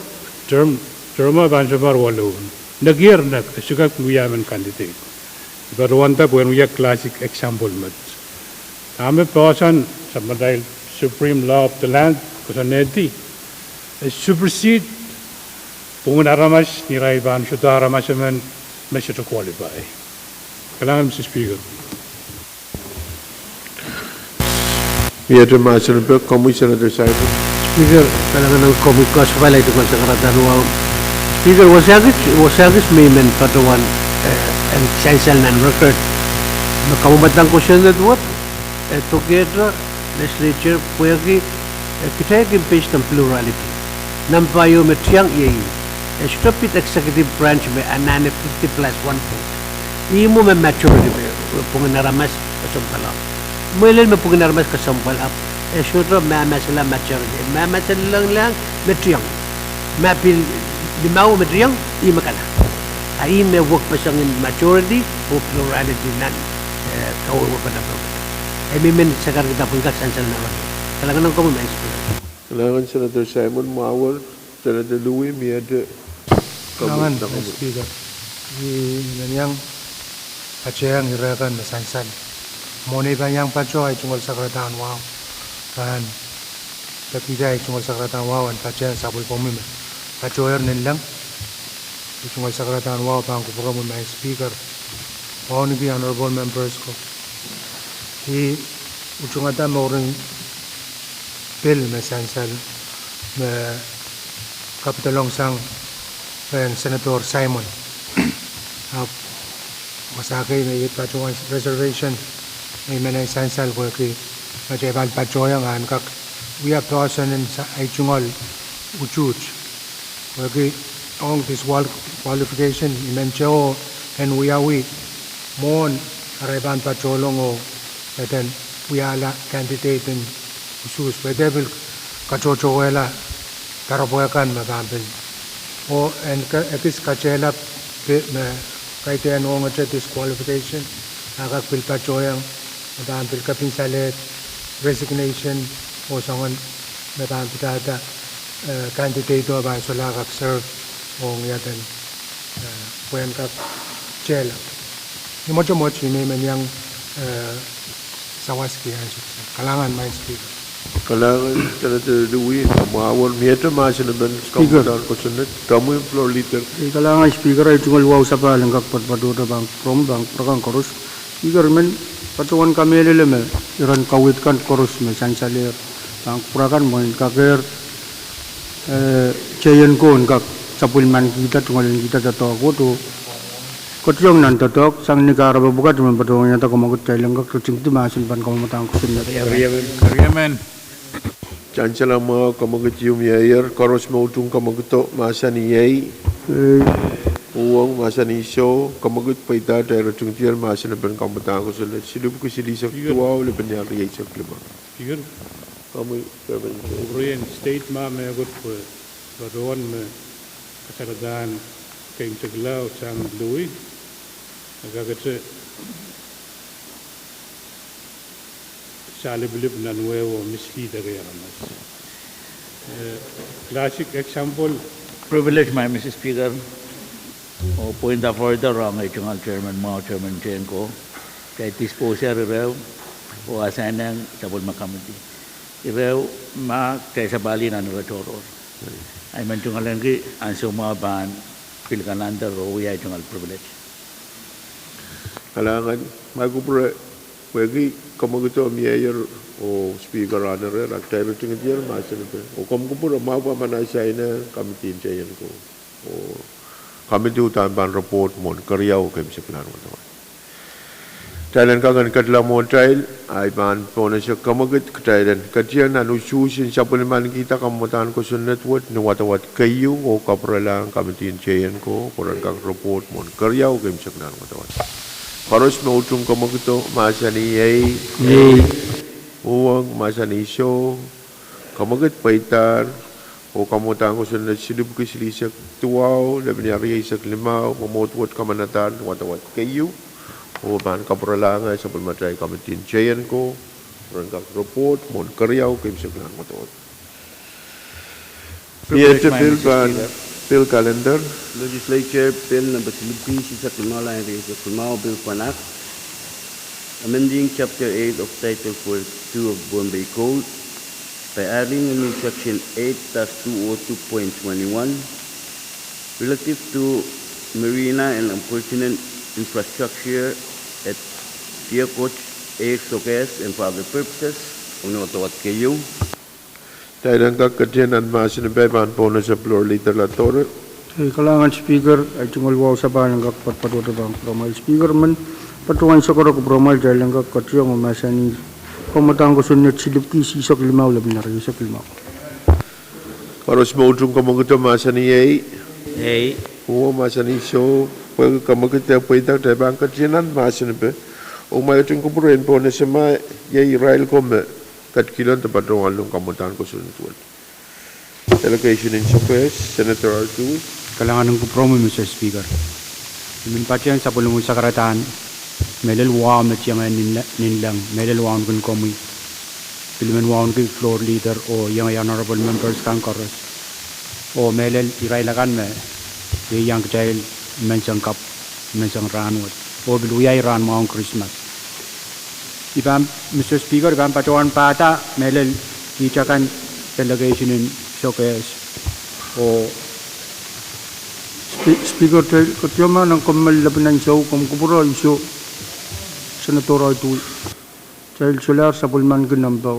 term, term o pahn soumwahu waluh. Nekier nek, e sohte kak wia emen candidate. I patohwanda pwe en wia classic example met. Dahme poahsoan sapwmatail supreme law of the land koasoanehdi, e supersede pwungen aramas ni irail pahn sohte aramas emen me sohte qualify. Kalahngan Mister Speaker. Iet mahsen pwukat, komwi Senator Simon. Speaker, kalahngan komwi koasoapail, I dikon sakarada wahu. Speaker, wasa kis, wasa kis me I men patohwan, eh, en sansal nan record me kamwahu me dang kosonned wet, eh, dokedo legislature pwehki, eh, kitail kin based on plurality. Nampa ieu me tiang iei, eh, sohte pid executive branch me anahne fifty plus one vote. Ih mwo me majority me, eh, pwungen aramas kesempwal ahpw. Mehlel me pwungen aramas kesempwal ahpw, eh, sohte mahmahsala majority. Mahmahsala lelohng me tiang. Ma pil limau me tiang, ih me kala. A ih me wekpeseng en majority oh plurality nan, eh, kawehwe pahn ahpw. Eh, I men sakarkihda pwehn kak sansal nan. Kalahngan komwi Madam Speaker. Kalahngan Senator Simon, mwahuer, Senator Louie, miehte. Kalahngan Madam Speaker. I men iang patohwan ire kan me sansal. Mwohn ei pahn iang patohwan ei tungoal sakaradahn wahu, pahn pepihda ei tungoal sakaradahn wahu en patohwan sapwellimomwi me patohwer nanleng. Ei tungoal sakaradahn wahu pahn kupwuromwi Madam Speaker, wauneki honorable members ko. I utungada mouren pil me sansal me kapidolong sang rehn Senator Simon. Ahpw wasa kei me I patohwan reservation me I men en sansal pwehki ma kitail pahn patohwan en kak wia poahsoan en sa- ei tungoal utuht. Pwehki ong disqual- qualification I men teho en wiawi mwohn arail pahn patohlong oh eden wiahla candidate en usuhs pwe de pil katohtohwehla doaropwe kan me pahn pil. Oh en ke- ekis katehla pil me kaidehn ongete disqualification, a kak pil patohwan me pahn pil kepin salehd resignation oh soangen me pahn pidada, eh, candidate oh pahn solahr kak serve ong ia eden, eh, pwehn kak tehla. Ni mwotomwot I men men iang, eh, sawaski ansou. Kalahngan Madam Speaker. Kalahngan Senator Louis, mwahuer miehte mahsen en Speaker. Komwi floor leader. Eh, kalahngan Speaker, ei tungoal wahu sapahl en kak poatopoatohte pahn kupwuromwi, pahn kupwuramwail koaros. Speaker, I men patohwan kamehlele me iren kaweid kan koaros me sansalehr pahn kupwur akan mwein kakehr, eh, J N ko en kak sapwellimanikihda, tungoalenkihda doadoahk wet oh koadoadoahk nan doadoahk sang ni kahrepe pwukat me patohwanohda kamwekid, kitail en kak ritingdi mahsen pahn kamwadang kosonned. Riemen. Sansal mwahu, kamwekid ieu mieier, koaros me utung kamwekido mahsanih iei. Uhwong mahsanih soh, kamwekid pweida, kitail ritingdier mahsen en pahn kamwadang kosonned, silipwki silihsek duwau, lepin riehsek limau. Speaker, komwi, Reverend J. Rehn state ma mehkot pwe patohwan me kasaledahn keimwseklahn sang Louis, e kakete salipilip nan wehwe oh mislead-eki aramas. Eh, classic example. Privilege, Madam Speaker, oh point of order ong ei tungoal chairman mwahu, Chairman J N ko, kitail dispose-er ireo oh assign-ehng sapwellime committee. Ireo ma kitail sapahl nan ire tohrohr. I men tungoalenki ansou mwahu pahn pil kalender oh wia ei tungoal privilege. Kalahngan, ma I kupwure pwehki kamwekido mieier oh Speaker, Honorable, a kitail ritingdier mahsen en pahn, oh komw kupwure ma pahn assign-ehng committee en J N ko. Oh committee uhdahn pahn report mwohn keriau keimwseklahn wadawad. Kitail en kak en ketila mwohtail, ahi pahn pohnese kamwekid, kitail en ketieng nan usuhs en sapwellimanikihda kamwadang kosonned wet ni wadawad keieu oh kapwurelahng committee en J N ko pwe ren kak report mwohn keriau keimwseklahn wadawad. Koaros me utung kamwekido mahsanih iei. Uhwong mahsanih soh, kamwekid pweidahr, oh kamwadang kosonned silipwki silihsek duwau, lepin riehsek limau, mwomwohd wet kamanadahr ni wadawad keieu, oh pahn kapwurelahng sapwellimatail committee en J N ko, ren kak report mwohn keriau keimwseklahn wadawad. Miehte pil pahn pil kalender. Legislature Bill number silipwki silihsek limau, lain riehsek limau, Bill for an Act amending Chapter eight of Title forty-two of Pohnpei Code by adding a new Section eight dash two oh two point twenty-one relative to marina and appurtenant infrastructure at Tiakoch Air Sohkehs and for other purposes, oh ni wadawad keieu. Kitail en kak ketieng nan mahsen en pahn pohnese Floor Leader Latore. Ei, kalahngan Speaker, ei tungoal wahu sapahl en kak poatopoatohte pahn kupwuramwail. Speaker, I men patohwan sakara kupwuramwail, kitail en kak ketieng oh mahsanih kamwadang kosonned silipwki silihsek limau, lepin riehsek limau. Koaros me utung kamwekido mahsanih iei. Uhwong mahsanih soh, pwehki kamwekid pweida, kitail pahn ketieng nan mahsen en pahn, oh ma I utung kupwure en pohnese ma iei irail ko me ketikihla de patohwanlahng kamwadang kosonned wet. Delegation en Sohkehs, Senator Artui. Kalahngan en kupwuromwi, Mister Speaker. I men patehng sapwellimomwi sakaradahn mehlel wahu me tiengehn ninleng, mehlel wauneki komwi, pil men wauneki Floor Leader oh iengei honorable members kan koaros, oh mehlel irail akan me ieiang kitail menseng kap me sang rahnwet, oh pil wiawi rahn mwahu en Krismas. I pahn, Mr Speaker, I pahn patohwan pahda mehlel kiht akan delegation en Sokehs oh Speaker, ketiomw nan kommoal lepin ansou, komw kupwure ansou, Senator Audui. Kitail solahr sapwellimaniki nempe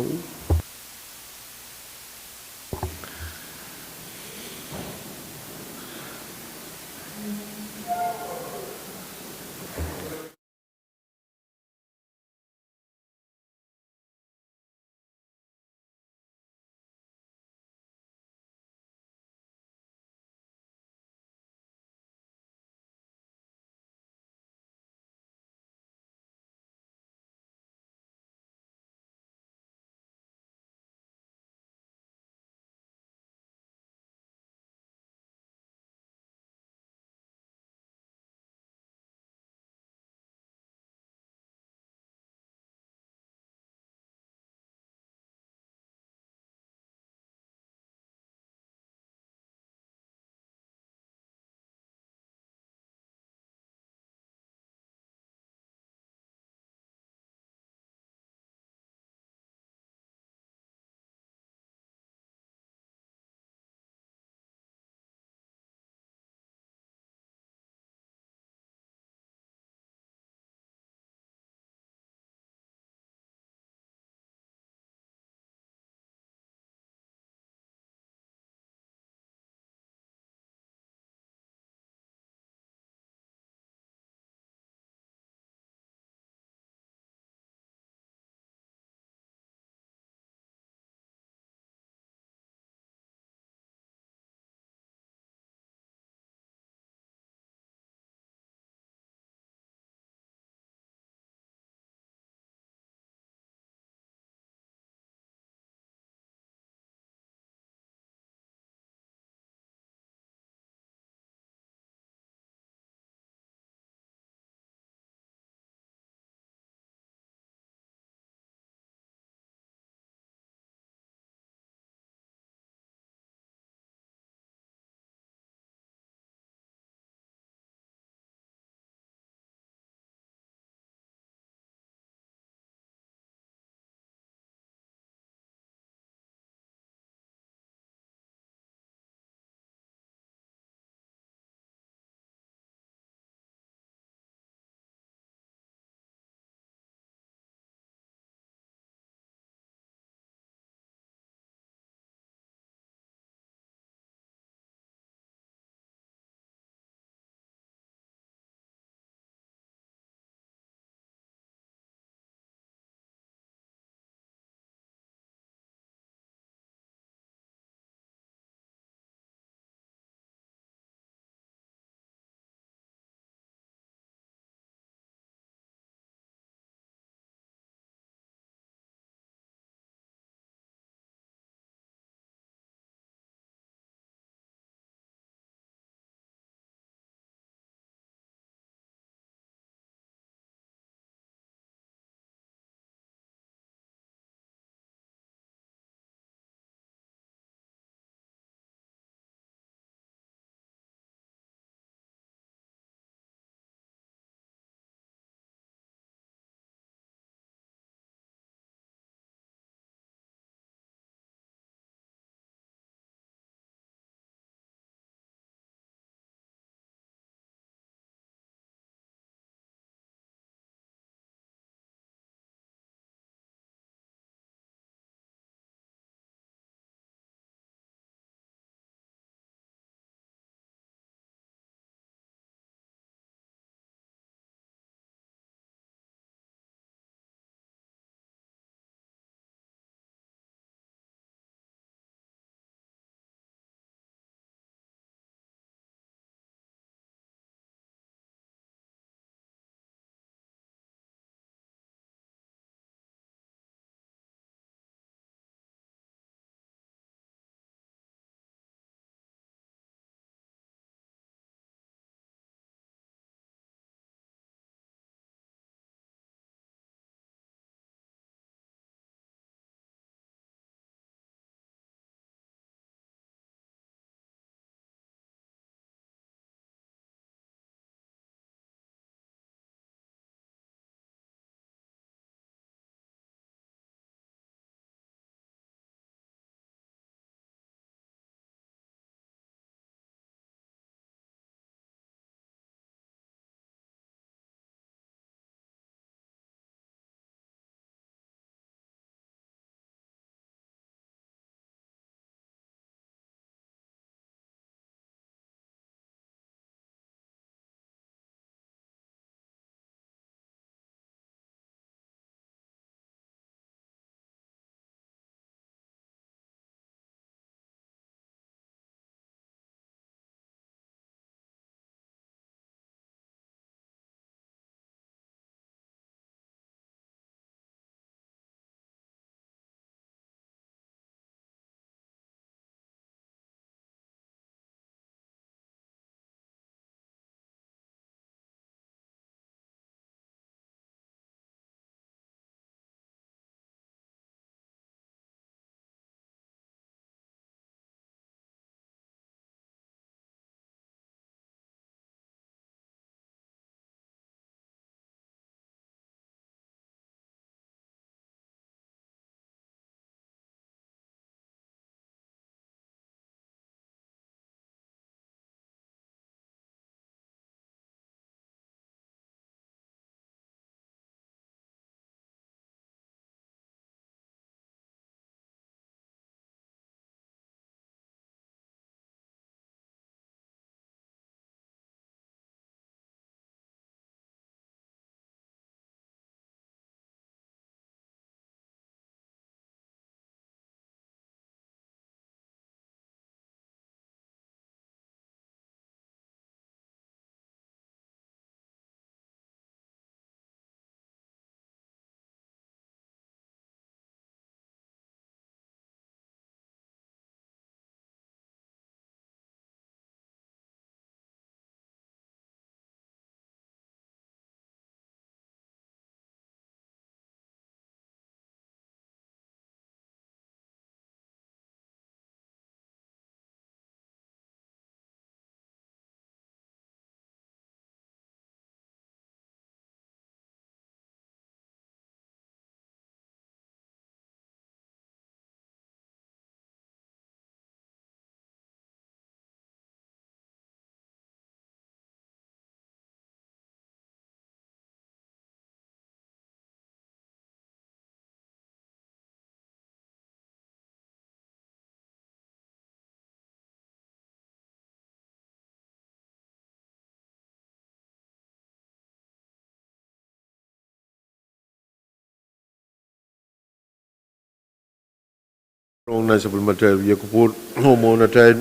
Rong nan sapwellimatail wia kupwur, oh mwohn atail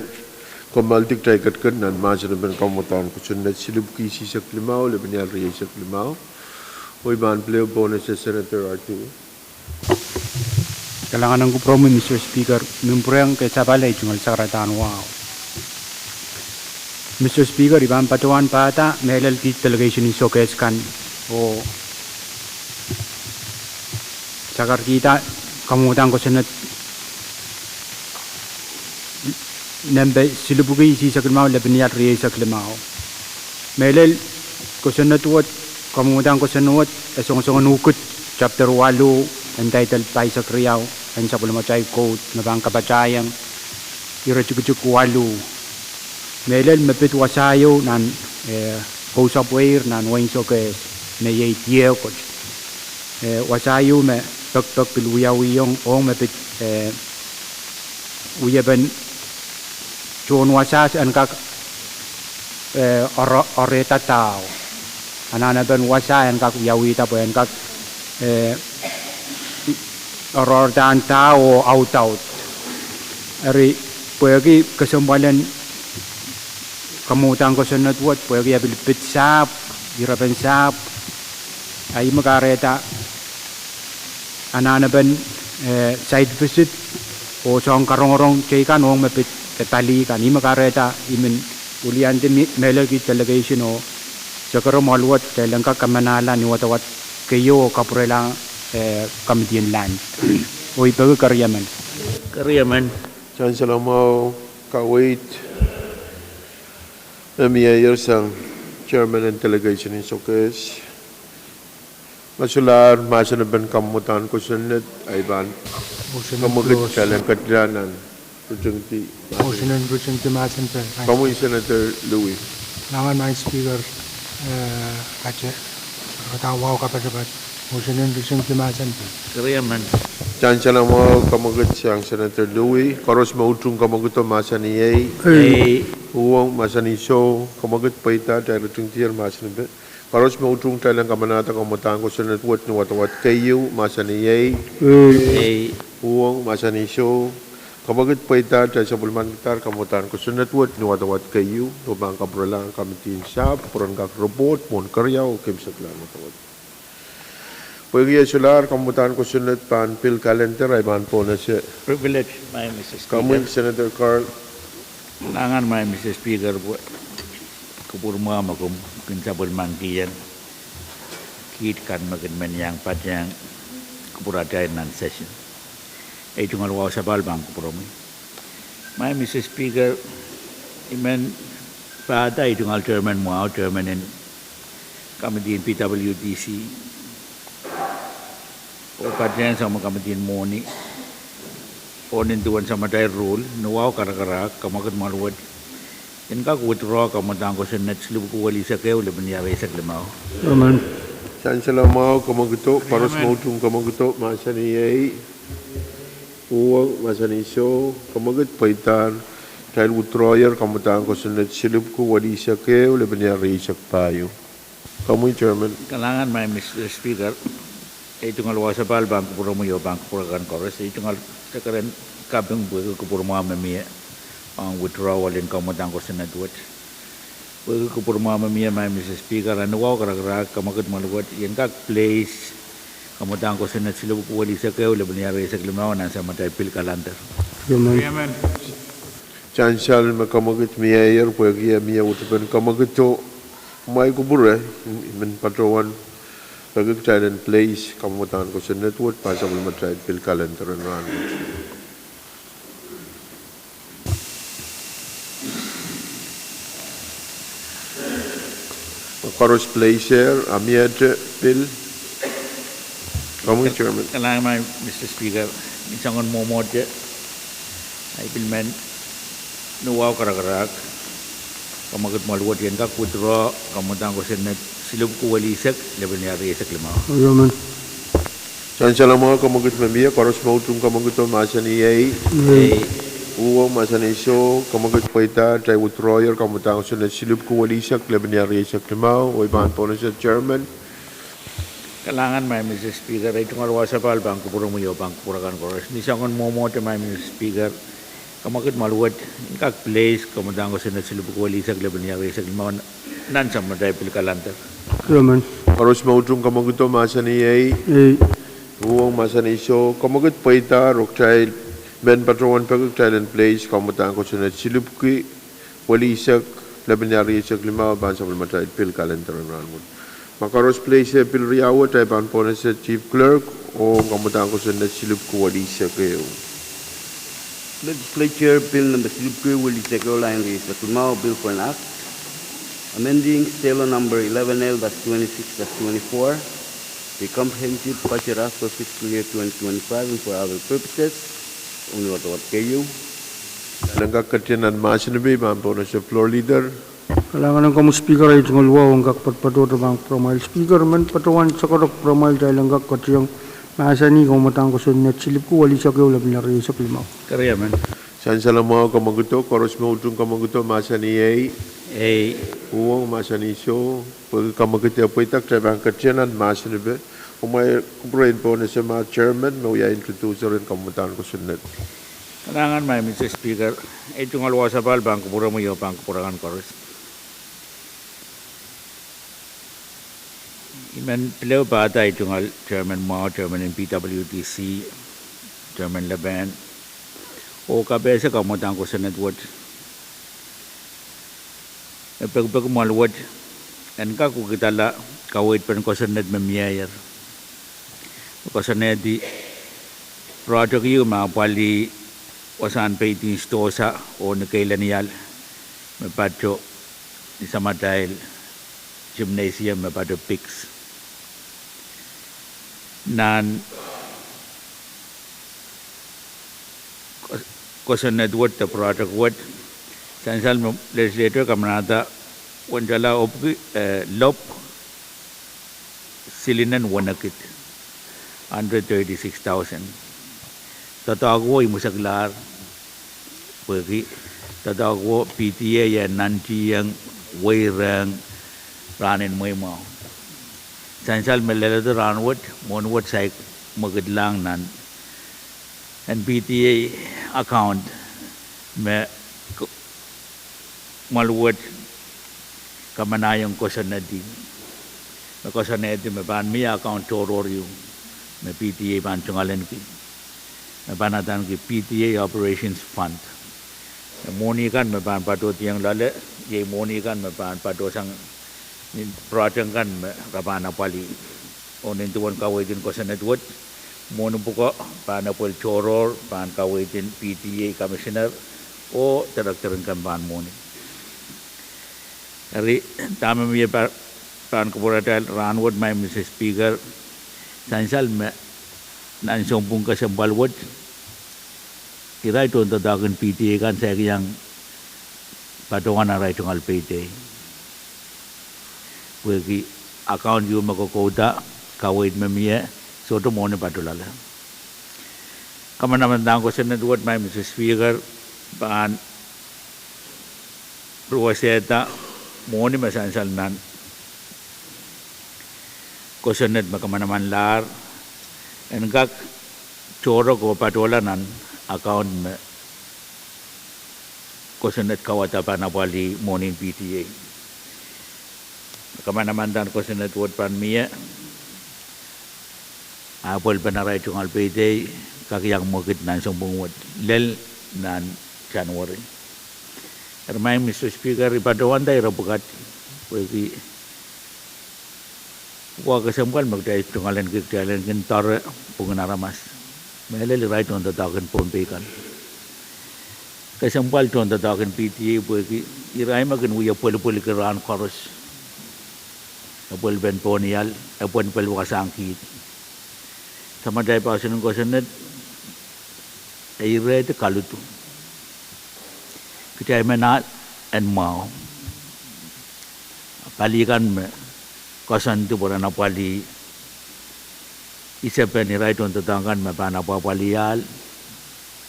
kommoaldi kitail ketiket nan mahsen en kamwadahn kosonned silipwki isihsek limau, lepin ial rieisek limau. Oh I pahn pil pohn ese Senator Artu. Kalahngan en kupwuromwi, Mister Speaker, mihmi pwurehng kesapale tungoal sakaradahn wahu. Mister Speaker, I pahn patohwan pahda mehlel kiht delegation en Sokehs kan oh sakarkihda kamwadahn kosonned nempe silipwki isihsek limau, lepin ial rieisek limau. Mehlel kosonned wet, kamwadahn kosonned wet, e songosong en Uhkid chapter waluh, en taidel pahisek riau en sapwellimatail koud me pahn kapatahieng ire tikitik waluh. Mehlel me pid wasa ieu nan, eh, kousapw weir nan wehin Sokehs me iei Diehkot. Eh, wasa ieu me pekpek pil wiawihong ong me pid, eh, wiepen tohn wasa en kak, eh, oro-, orehda dao. Anahnepen wasa en kak wiawihda pwe en kak, eh, oroarohdahn dao oh audaud. Eri pwehki kesempwalen kamwadahn kosonned wet, pwehki e pil pid sahpw, irepen sahpw, a ih me kahrehda anahnepen, eh, site visit oh soang karongorong teikan ong me pid, eh, pali kan. Ih me kahrehda I men wiliandi mi-, mehlel kiht delegation oh sekere mwahl wet kitail en kak kamanahla ni wadawad keieu oh kapwurelahng, eh, Committee en Land. Oh I peki keriemen. Keriemen. Sansal mwahu, kaweid me mieier sang chairman en delegation en Sokehs. Ma solahr mahsen en kamwadahn kosonned, I pahn kamwekid kitail en ketila nan ritingdi. Motion en ritingdi mahsen pil. Komwi Senator Louis. Kalahngan Madam Speaker, eh, kate, rada wahu kapatapat. Motion en ritingdi mahsen pil. Keriemen. Sansal mwahu, kamwekid sang Senator Louis. Koaros me utung kamwekido mahsanih ei. Ei. Uhwong mahsanih soh, kamwekid pweida, kitail ritingdier mahsen pil. Koaros me utung kitail en kamanahda kamwadahn kosonned wet ni wadawad keieu mahsanih ei. Ei. Uhwong mahsanih soh, kamwekid pweida, kitail sapwellimanikidahr kamwadahn kosonned wet ni wadawad keieu, oh pahn kapwurelahng Committee en Sahpw pwe ren kak report mwohn keriau oh keimwseklahn wadawad. Pwehki e solahr kamwadahn kosonned pahn pil calendar, I pahn pohn ese. Privilege, Madam Speaker. Komwi Senator Carl. Kalahngan Madam Speaker, pwe kupwur mwahu me komw kin sapwellimanikiong kiht kan me kin men iang patehng kupwur atail nan session. Ei tungoal wahu sapahl pahn kupwuromwi. Madam Speaker, I men pahda ei tungoal chairman mwahu, chairman en Committee en P W D C oh patehng sang me Committee en Mwohni oh nin duwen samatail rule, ni wahu karakarahk, kamwekid mwahl wet, I en kak withdraw kamwadahn kosonned silipwki welisek ehu, lepin ial rieisek limau. Sansal mwahu, kamwekido. Koaros me utung kamwekido mahsanih ei. Uhwong mahsanih soh, kamwekid pweida, kitail withdrawyer kamwadahn kosonned silipwki welisek ehu, lepin ial rieisek pahieu. Komwi chairman. Kalahngan Madam Speaker, ei tungoal wahu sapahl pahn kupwuromwi oh pahn kupwur akan koaros. Ei tungoal sekeren kaping pwehki kupwur mwahu me mie ong withdrawal en kamwadahn kosonned wet. Pwehki kupwur mwahu me mie, Madam Speaker, a ni wahu karakarahk, kamwekid mwahl wet, I en kak place kamwadahn kosonned silipwki welisek ehu, lepin ial rieisek limau nan samatail pil calendar. Sansal me kamwekid mieier pwehki e mie wutipen kamwekido. Mwahi kupwure, I men patohwan peki kitail en place kamwadahn kosonned wet pahn sapwellimatail pil calendar en rahn wet. Koaros place er, a miehte pil. Komwi chairman. Kalahngan Madam Speaker, ni soangen mwomwohte, I pil men, ni wahu karakarahk, kamwekid mwahl wet, I en kak withdraw kamwadahn kosonned silipwki welisek, lepin ial rieisek limau. Sansal mwahu, kamwekid me mie. Koaros me utung kamwekido mahsanih ei. Uhwong mahsanih soh, kamwekid pweida, kitail withdrawyer kamwadahn kosonned silipwki welisek, lepin ial rieisek limau. Oh I pahn pohn ese chairman. Kalahngan, Madam Speaker, ei tungoal wasa pahn kupwuromwi oh pahn kupwur akan koaros. Ni soangen mwomwohte, Madam Speaker, kamwekid mwahl wet en kak place kamwadang kosonned silipwuki welihsek lepin ire rieisek limau nan samatail pil kalender. Chairman. Koaros me utung kamwekido mahsanih ei. Ei. Uhwong mahsanih soh, kamwekid pweida, oh kitail men patohwan peki kitail en place kamwadang kosonned silipwuki welihsek lepin ire rieisek limau pahn sapwellimatail pil kalender en rahnwet. Ma koaros place pil riau, kitail pahn pohnese Chief Clerk oh kamwadang kosonned silipwuki welihsek ehu. Legislature Bill number silipwuki welihsek ehu, line rieisek limau, Bill for an Act amending Selo number eleven L dash twenty-six dash twenty-four, the comprehensive budget as for fiscal year twenty twenty-five and for other purposes. Unwadawad keieu. Len kak ketin nan mahsen pei pahn pohnese Floor Leader. Kalahngan en komwi Speaker, ei tungoal wahu en kak patopato pahn kupwuramwail Speaker, men patohwan sohte kupwuramwail, kitail en kak ketin mahsanih kamwadang kosonned silipwuki welihsek ehu lepin ire rieisek limau. Keriamen. Sansal mwahu kamwekido, koaros me utung kamwekido mahsanih ei. Ei. Uhwong mahsanih soh, pwehki kamwekid pweida, kitail pahn ketin nan mahsen pei. Kumwail kupwuren pohnese ma Chairman me wia introducer en kamwadang kosonned. Kalahngan, Madam Speaker, ei tungoal wasa pahn kupwuromwi oh pahn kupwur akan koaros. I men pil pahn ei tungoal Chairman mwahu, Chairman en P W D C, Chairman Lepen, oh kapehse kamwadang kosonned wet. E pekipeki mwahl wet en kak wekidala kaweid pen kosonned me mieier. Kosonnedi project ieu me apwalih wasahn peidin sidohsa oh ni keilenial me patoh ni samatail gymnasium me patoh Piks. Nan kosonned wet de project wet, sansal me legislature kamanahda wendala opki, eh, lop silinen wenekid, hundred thirty-six thousand. Doadoahko imwiseklahr, pwehki doadoahko P T A e nantihong weirehng rahnen mweimwahu. Sansal me leledo rahnwet, mwohn wet saik mwekidlahng nan en P T A account me mwahl wet kamanahiong kosonnedi, me kosonnedi me pahn mie account tohrohr ieu me P T A pahn tungoalenki, me pahn adaneki P T A Operations Fund. Me mwohni kan me pahn patohdiong loale, iei mwohni kan me pahn patohsang nin project kan me re pahn apwalih. Oh nin duwen kaweid en kosonned wet, mwohni pwuko pahn epwel tohrohr pahn kaweid en P T A Commissioner oh director kan pahn mwohni. Eri dahme mie pahn kupwuratail rahnwet, Madam Speaker, sansal me nan sounpwong kesempwal wet, irail tohndoadoahk en P T A kan saik iang patohwan arail tungoal peidei, pwehki account ieu me kokouda kaweid me mie, sohte mwohni patohlahng. Kamanamandan kosonned wet, Madam Speaker, pahn ruwesehda mwohni me sansal nan kosonned me kamanamanlahr en kak tohrohr oh patohla nan account me kosonned kauwada pahn apwalih mwohnin P T A. Kamanamandan kosonned wet pahn mie, a pwelpen arail tungoal peidei kak iang mwekid nan sounpwong wet lel nan January. Eri Madam Speaker, I patohwanda ire pwukat, pwehki pwukoa kesempwal me kitail tungoalenki, kitail kin doare pwungin aramas, mehlel irail tohndoadoahk en Pohnpei kan. Kesempwal tohndoadoahk en P T A pwehki irail me kin wie pwelipwelki rahn koaros, epwelpen pohnial, epwelpen wasahn kiht. Samatail poahsoan en kosonned e irehdi koludu. Kitail men ahl en mwahu. Pali kan me koasoandi pwe ren apwalih isepen irail tohndoadoahk kan me pahn apwapwalih ahl,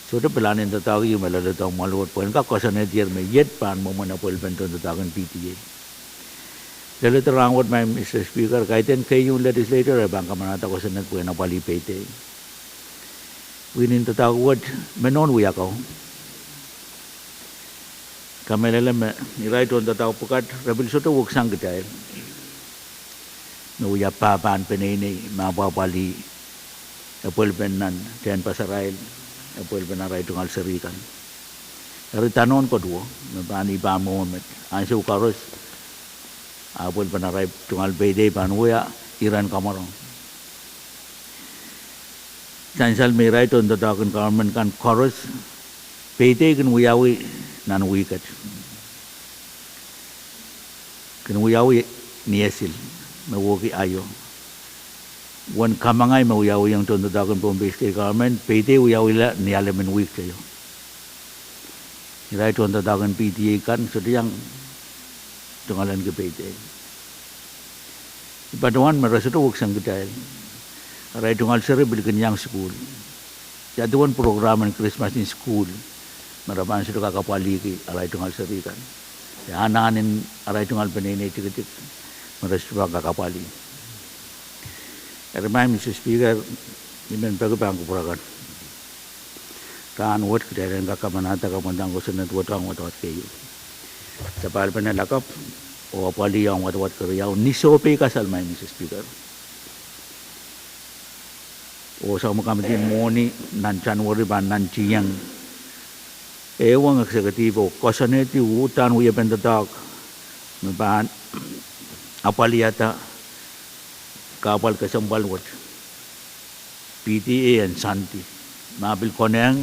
sohte pilahn en doadoahk ieu me loalodohng mwahl wet, pwe en kak koasoanedier me iet pahn mwomwen epwelpen tohndoadoahk en P T A. Lelehdi rahnwet, Madam Speaker, kaidehn keieun legislator e pahn kamanahda kosonned pwehn apwalih peidei. Pwihn en doadoahk wet me nohn wia ko. Kamehlele me irail tohn doadoahk pwukat re pil sohte weksang kitail me wia pahpahn peneinei me apwapwalih epwelpen nan tehnpasarail, epwelpen arail tungoal seri kan. Eri da nohn koduwo me pahn ih pahn mwomwen met ansou koaros, epwelpen arail tungoal peidei pahn wia iren kamworo. Sansal me irail tohn doadoahk en government kan koaros, peidei kin wiawi nan wihket. Kin wiawi ni esil me wehwehki aio. Uwen kamangai me wiawihong tohn doadoahk en Pohnpei State Government, peidei wiawihla ni ahlen wihk teio. Irail tohn doadoahk en P T A kan sohte iang tungoalenki peidei. I patohwan me re sohte weksang kitail. Arail tungoal seri pil kin iang sukuhl. Ia duwen program en Krismas en sukuhl me re pahn sohte kak apwalihki arail tungoal seri kan? Ia anahnen arail tungoal peneinei tikitik me re sohte pahn kak apwalih? Eri Madam Speaker, I men peki pahn kupwur akan. Rahnwet kitail en kak kamanahda kamwadang kosonned wet ong wadawad keieu. Sapahl pene lakapw oh apwalih ong wadawad keriau ni sohpeikasal, Madam Speaker. Oh soangen kamidi mwohni nan January pahn nantihong ehuong executive oh koasoanehdi uhdahn wiepen doadoahk me pahn apwalihada kahpwal kesempwal wet, P T A en Sandi. Ma pil konehng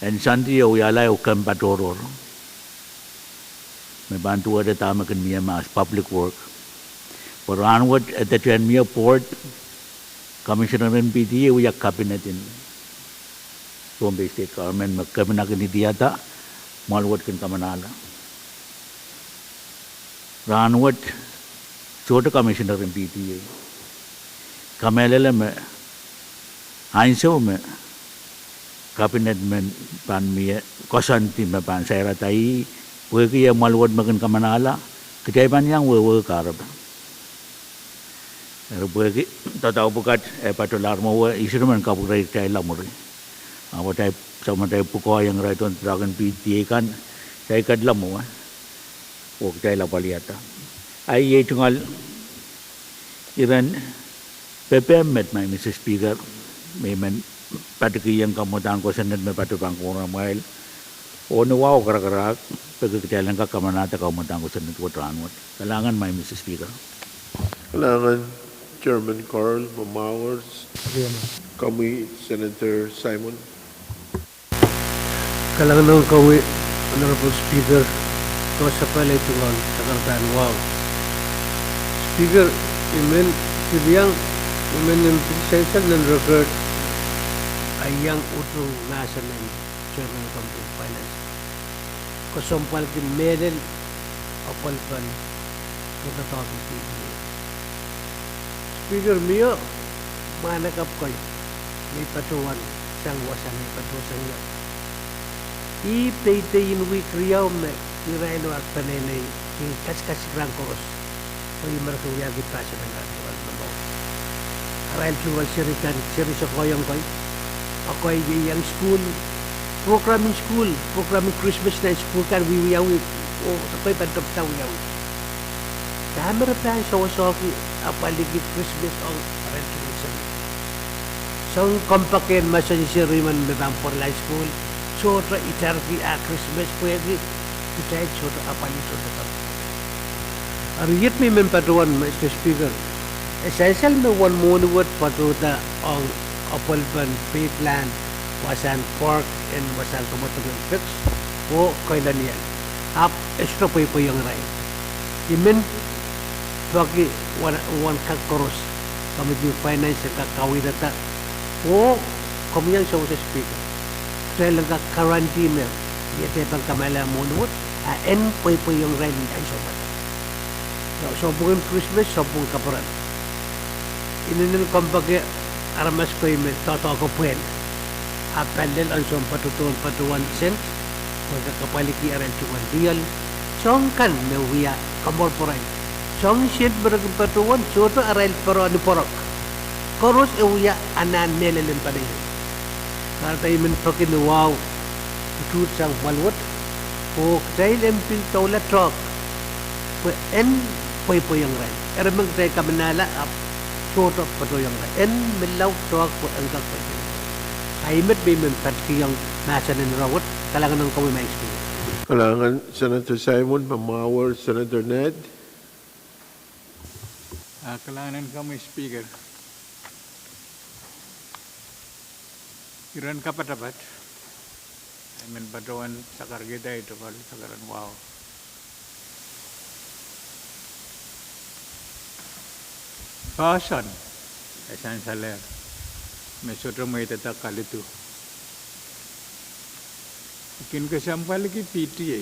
en Sandi e wiahla ehu kempa tohrohr me pahn duwehte dahme kin mie mahs, public work. Pwe rahnwet e de tehn mie board, commissioner en P T A wia cabinet en Pohnpei State Government me kepina kin idiada, mwahl wet kin kamanahla. Rahnwet sohte commissioner en P T A. Kamehlele me ansou me cabinet men pahn mie koasoandi me pahn sairada ih, pwehki e mwahl wet me kin kamanahla, kitail pahn iang wehwehki kahrepe. Eri pwehki doadoahk pwukat e patohlahr mwowe, I sohte men kapwurei kitail lamwuri. Ahpw atail, soangen atail pwukoa iang irail tohn doadoahk en P T A kan, kitail kadla mwowe oh kitail apwalihada. Ahi iei tungoal iren pepehm met, Madam Speaker, me I men patikihong kamwadang kosonned me patoh pahn kupwuramwail. Oh ni wahu karakarahk, peki kitail en kak kamanahda kamwadang kosonned wet rahnwet. Kalahngan, Madam Speaker. Kalahngan, Chairman Carl Mamawers. Komwi, Senator Simon. Kalahngan ong komwi, Honorable Speaker, kosapwal ei tungoal takarda en wahu. Speaker, I men pil iang, I men nim pil sansal nan record, a iang utung mahsen en Chairman Committee on Finance, kesempwalki mehlel apwalipen doadoahk en P T A. Speaker, mie mwahnakapw kei me I patohwan sang wasa me I patohsang ie. Ih peidei en wihk riau me irail oh ar peneinei kin kasikasik rahn koaros, pwe ih me re kin wiahki passion en arail tungoal momour. Arail tungoal seri kan, seri sokohiong kei, ekei ieiang sukuhl, program en sukuhl, program en Krismas nan sukuhl kan wiewiawi, oh ekei pahn tepda wiawi. Dahme re pahn sowasohki apwalihki Krismas ong arail tungoal seri? Soangen kompoakehn mahsen seri men me pahn pwarala sukuhl, sohte itarki ah Krismas pwehki kitail sohte apwalih tohn doadoahk. Eri iet me I men patohwan, Mister Speaker, e sansal me uwen mwohni wet patohda ong apwalipen pay plan wasahn park en wasahn kamwadong en Pex oh Koilanial, ahpw e sohte pweipweiong irail. I men peki uwen, uwen kak koaros, Committee on Finance en kak kaweidada, oh komwi ansou, Mister Speaker, kitail en kak guarantee me iet e pahn kamala mwohni wet, a en pweipweiong irail ni ansou pwukat. Ia, sounpwungen Krismas, sounpwungen kaperen. Inenen kompoake aramas kei me doadoahk pwehn, a pali lel ansoun patohdohn patohwan sent, pwe en kak apwalihki arail tungoal riel, soahng kan me wia komour pwarail, Tohngisien me re kin patohwan sohte arail pere ni pworok. Koaros e wia anahn mehlel en peneinei. Kahrehda I men peki ni wahu, utuht sang mwahl wet, oh kitail en pil doula doadoahk pwe en pweipweiong irail. Eri men kitail kamanahla ahpw sohte patohwan irail. En menlau doadoahk pwe en kak pweipweiong. Ahi met me I men patikihong mahsen en ire wet, kalahngan en komwi Madam Speaker. Kalahngan Senator Simon, me mwahuer Senator Ned. Ah, kalahngan en komwi Speaker. Iren kapatapat, I men patohwan sakarkihda ei tepel sakar en wahu. Poahsoan, e sansalehr, me sohte mweidada kalido. I kin kesempwaliki P T A,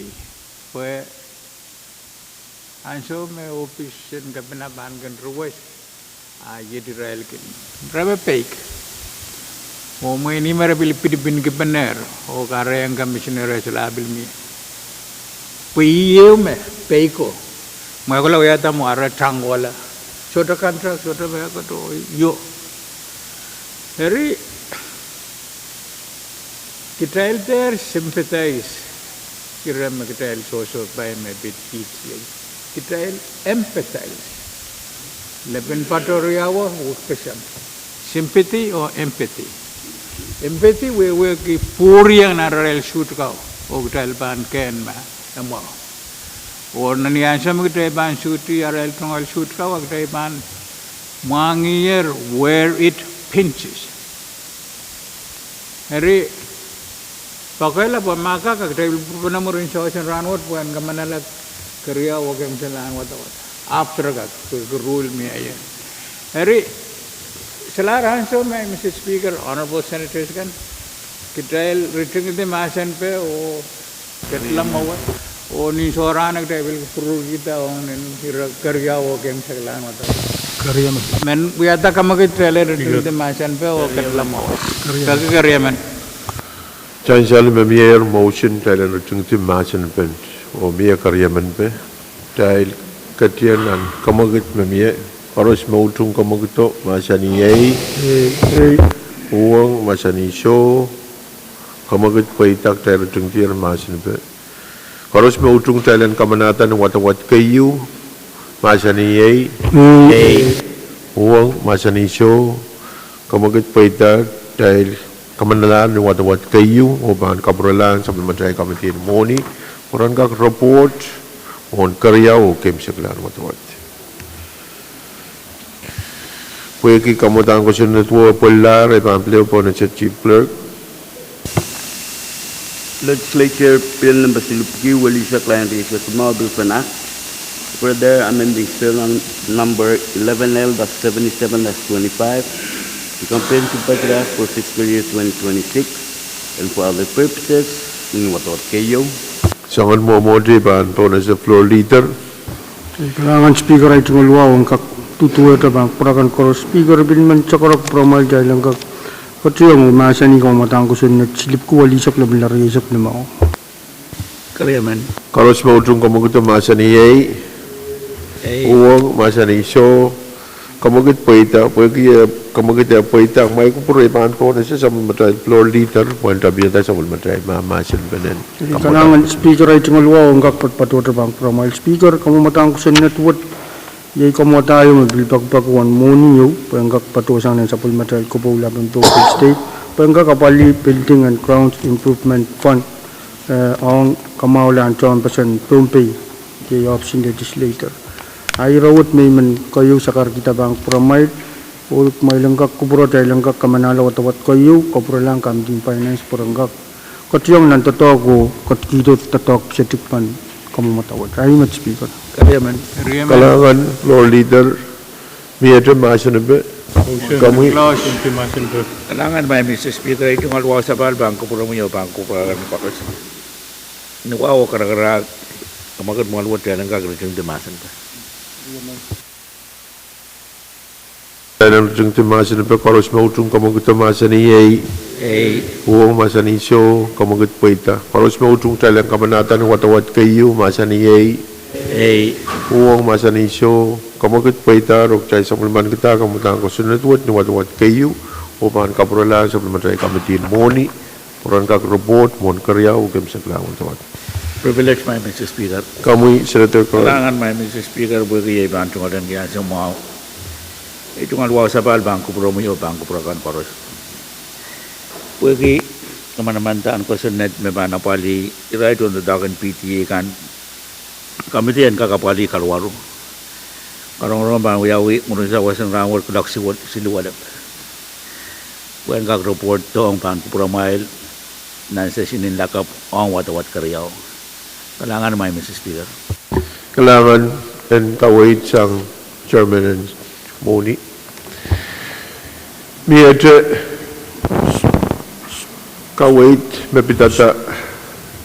pwe ansou me ohpis en kepina pahn kin rewes, a iet irail kin repe peik. Oh mwein ihme re pil pidipinki penehr, oh kahrehiong commissioner e solahr pil mie. Pwe ih ehu me peiko. Mwein kohla wiahda mwo a re tangkohla. Sohte contract, sohte mehkot oh io. Eri, kitail dehr sympathize ire me kitail sohsohpai me pid P T A. Kitail empathize. Lepin patohwan riau wekpeseng. Sympathy oh empathy. Empathy wehwehki pwuriong nan arail suht kau, oh kitail pahn kehn ma e mwahu. Oh nan ni ansou me kitail pahn suhti arail tungoal suht kau, a kitail pahn mwahngiher where it pinches. Eri, pokehla pwe ma kak, a kitail pil pwurpene mwurin sewese rahn wet pwe en kamanala keriau oh kemselahn wadawad. Ahpw sohte kak, pwehki rule mie ie. Eri, solahr ansou me, Mister Speaker, Honorable Senators kan, kitail ritingdi mahsen pe oh kedla mwowe. Oh ni sohrahn kitail pil kupwurkihda ong ire keriau oh kemselahn wadawad. Men wiahda kamwekid kitail en ritingdi mahsen pe oh kedla mwowe. Peki keriemen. Sansal me mie motion kitail en ritingdi mahsen pe oh mie keriemen pe. Kitail ketien nan kamwekid me mie. Koaros me utung kamwekido mahsanih ei. Uhwong mahsanih soh. Kamwekid pweida, kitail ritingdier mahsen pe. Koaros me utung kitail en kamanahda ni wadawad keieu, mahsanih ei. Uhwong mahsanih soh. Kamwekid pweida, kitail kamanala ni wadawad keieu oh pahn kapwurelahng sapwellimatail komiti en mwohni pwe ren kak report ong keriau oh kemselahn wadawad. Pwehki kamwadang kosonned wet pwellahr, I pahn pil ehu pohnese Chief Clerk. Legislature Bill number silipwiki welihsek, lain rieisek limau, Bill of an Act, Further amending Bill number eleven L dash seventy-seven dash twenty-five, the Comprehensive Budget Act for fiscal year twenty twenty-six and for other purposes, ni wadawad keieu. Soangen mwomwohdi pahn pohnese Floor Leader. Kalahngan Speaker, ahi tungoal wahu en kak duduwehte pahn kupwuramwail koaros. Speaker, bill men sohte kupwuramwail, kitail en kak kotiong oh mahsanih kamwadang kosonned silipwiki welihsek, limau, rieisek limau. Koaros me utung kamwekido mahsanih ei. Uhwong mahsanih soh. Kamwekid pweida, pwehki kamwekid e pweida, ma I kupwure I pahn pohnese sapwellimatail Floor Leader pwehn tapiada sapwellimatail mahmahsen penen. Kalahngan Speaker, ahi tungoal wahu en kak patohdo pahn kupwuramwail. Speaker, kamwadang kosonned wet, iei kamwadang me pil pekipeki ong mwohni ieu, pwehn kak patohsang nan sapwellimatail kopoula en Pohnpei State, pwehn kak apwalih Building and Grounds Improvement Fund ong kamwahulahn tehnpasen Pohnpei, iei ohpis en Legislature. Ahi ire wet me I men keieu sakarkihda pahn kupwuramwail, oh kumwail en kak kupwure, kitail en kak kamanala wadawad keieu, kapwurelahng Committee en Finance pwe ren kak kotiong nan doadoahk oh ketikihdo doadoahk kisedik pahn kamwadang wet. Ahi met Speaker. Kalahngan Floor Leader, miehte mahsen pe. Kalahngan Madam Speaker, ahi tungoal wahu sapahl pahn kupwuromwi oh pahn kupwuromwi koaros. Ni wahu karakarahk, kamwekid mwoahl wet, kitail en kak ritingdi mahsen pe. Kitail en ritingdi mahsen pe. Koaros me utung kamwekido mahsanih ei. Uhwong mahsanih soh. Kamwekid pweida. Koaros me utung, kitail en kamanahda ni wadawad keieu, mahsanih ei. Ei. Uhwong, mahsanih soh. Kamwekid pweida, oh kitail sapwellimanikihda kamwadahn kosonned wet ni wadawad keieu, oh pahn kapwurelahng sapwellimatail kamidi en mwohni, pwe ren kak report mwohn keriau oh keimwseklahng wadawad. Privilege, my Mister Speaker. Komwi, Senator Curran. Kalahngan, my Mister Speaker, pwehki ei pahn tungoal en kiahnse mwahu. Ei tungoal wahu sapahl pahn kupwuromwi oh pahn kupwur akan koaros. Pwehki kamanamandan kosonned me pahn apwalih irail tohndoadoahk en P T A kan, kamidi en kak apwalih kaluwaru. Karongorong pahn wiawi mwurin sawas en rahnwet kuloak siluh, siluh welep. Pwe en kak report dohng pahn kupwuramwail nan session en lakapw ong wadawad keriau. Kalahngan, my Mister Speaker. Kalahngan, en kaweid sang chairman en mwohni. Miehte kaweid me pidada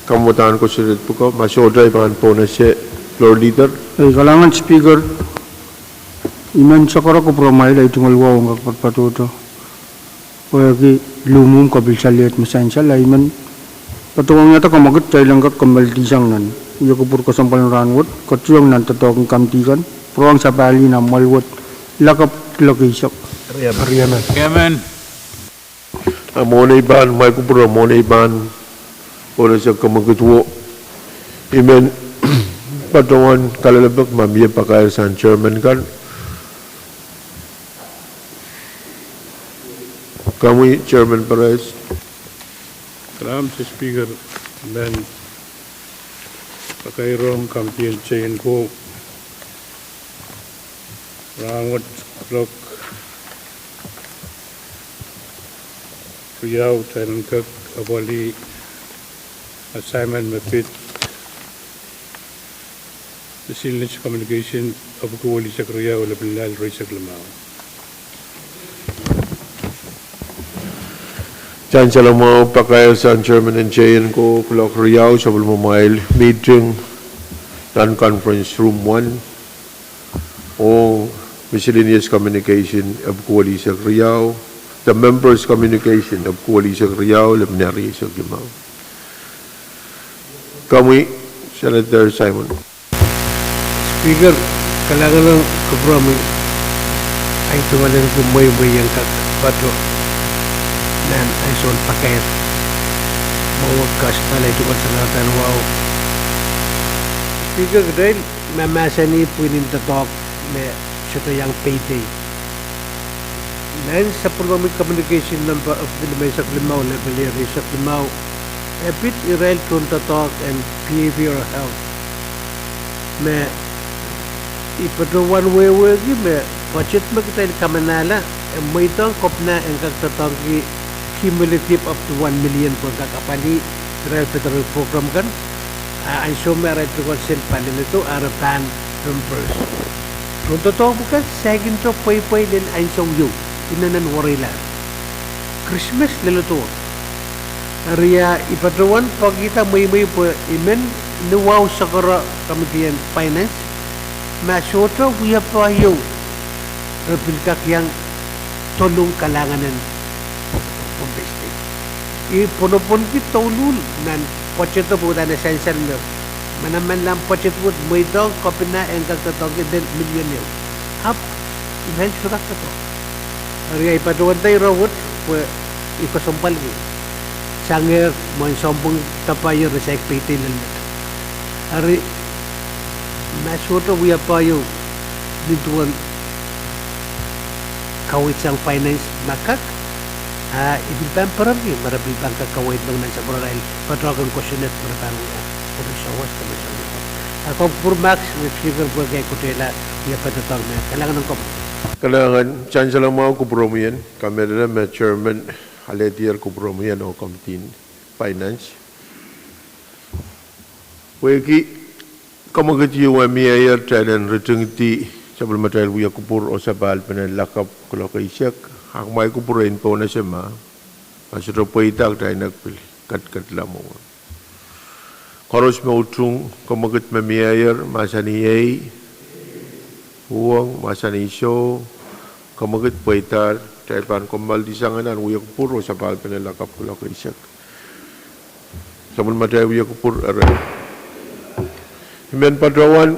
kamwadahn kosonned pwuko, ma sohte I pahn pohnese floor leader. Ei, kalahngan Speaker, I men sakara kupwuramwail, ei tungoal wahu en kak patpatohdo. Pwehki luhmwuhm kopil saleht me sansal, I men patohwanohng ih, kamwekid, kitail en kak kommoaldihsang nan wia kupwur kesempwal en rahnwet, ketiong nan doadoahk en kamidi kan, pwurehng sapahl nan mwoahl wet lakapw kuloak eisek. Riemen. A mwohn ei pahn mwail kupwur, a mwohn ei pahn pohnese kamwekid wet, I men patohwan kalelapak ma mie pakair sang chairman kan. Komwi, Chairman Perez. Kalahngan, Mister Speaker, I men pakairohng kamidi en J and Co. Rahnwet kuloak riau kitail en kak apwalih assignment me pid Miscellaneous Communication epwiki welihsek riau, lepin lel rieisek limau. Sansal mwahu pakair sang chairman en J and Co, kuloak riau, sapwellimamwail meeting nan conference room one, ong Miscellaneous Communication epwiki welihsek riau, the members' communication epwiki welihsek riau, lepin lel rieisek limau. Komwi, Senator Simon. Speaker, kalahngan en kupwuromwi, ei tungoal en kumweimwei en kak patohdo nan ansou pakair mwowe kasapala, ei tungoal sangete wahu. Speaker, kitail mahmahsanih pwihn en doadoahk me sohte iang peidei. Nan sapwellimomwi communication number epwiki limeisek limau, lepin lel rieisek limau, e pid irail tohndoadoahk en behavioral health. Me I patohwan wehwehki me budget me kitail kamanahla, e mweidohng kopina en kak doadoahngki cumulative up to one million pwe kak apwalih irail federal program kan. A ansou me arail tungoal sent pahn leledo, a re pahn reimburse. Tohndoadoahk pwukat saikinte pweipwei lel ansou ieu, inenen wereila. Krismas leledo. Eri a I patohwan pwekihda mweimwei pwe I men ni wahu sakara kamidi en finance, ma sohte wiepe ieu re pil kak iang dolung kalahngan en Pohnpei State. I pwonopwonki douluhl nan budget o pwe udahn e sansal me manaman nan budget wet mweidohng kopina en kak doadoahngki lel million ehu. Ahpw I men sohte kak doadoahk. Eri a I patohwanda ire wet pwe I kesempwalki. Sangehr mwohn sounpwong dapahier re saik peidei lel met. Eri ma sohte wiepe ieu nin duwen kaweid sang finance me kak, a I pil pahn perenki me re pil pahn kak kaweid meng nan sapwellimarail patohken kosonned me re pahn wia. Komwi sawas, komwi sawas. A komw kupwur mahk, Speaker, pwehki ei kutehla wiepe doadoahk me. Kalahngan en komwi. Kalahngan, sansal mwahu kupwuromwi en, kamehlele me chairman alehdier kupwuromwi en oh kamidi en finance. Pwehki kamwekid ieu e mieier, kitail en ritingdi sapwellimatail wia kupwur oh sapahl pene lakapw kuloak eisek, a kumwail kupwur en pohnese ma, ma sohte pweida kitail en kak pil ketiket lamwo. Koaros me utung, kamwekid me mieier, mahsanih ei, uhwong, mahsanih soh, kamwekid pweidahr, kitail pahn kommoaldi sang nan wia kupwur oh sapahl pene lakapw kuloak eisek. Sapwellimatail wia kupwur eri I men patohwan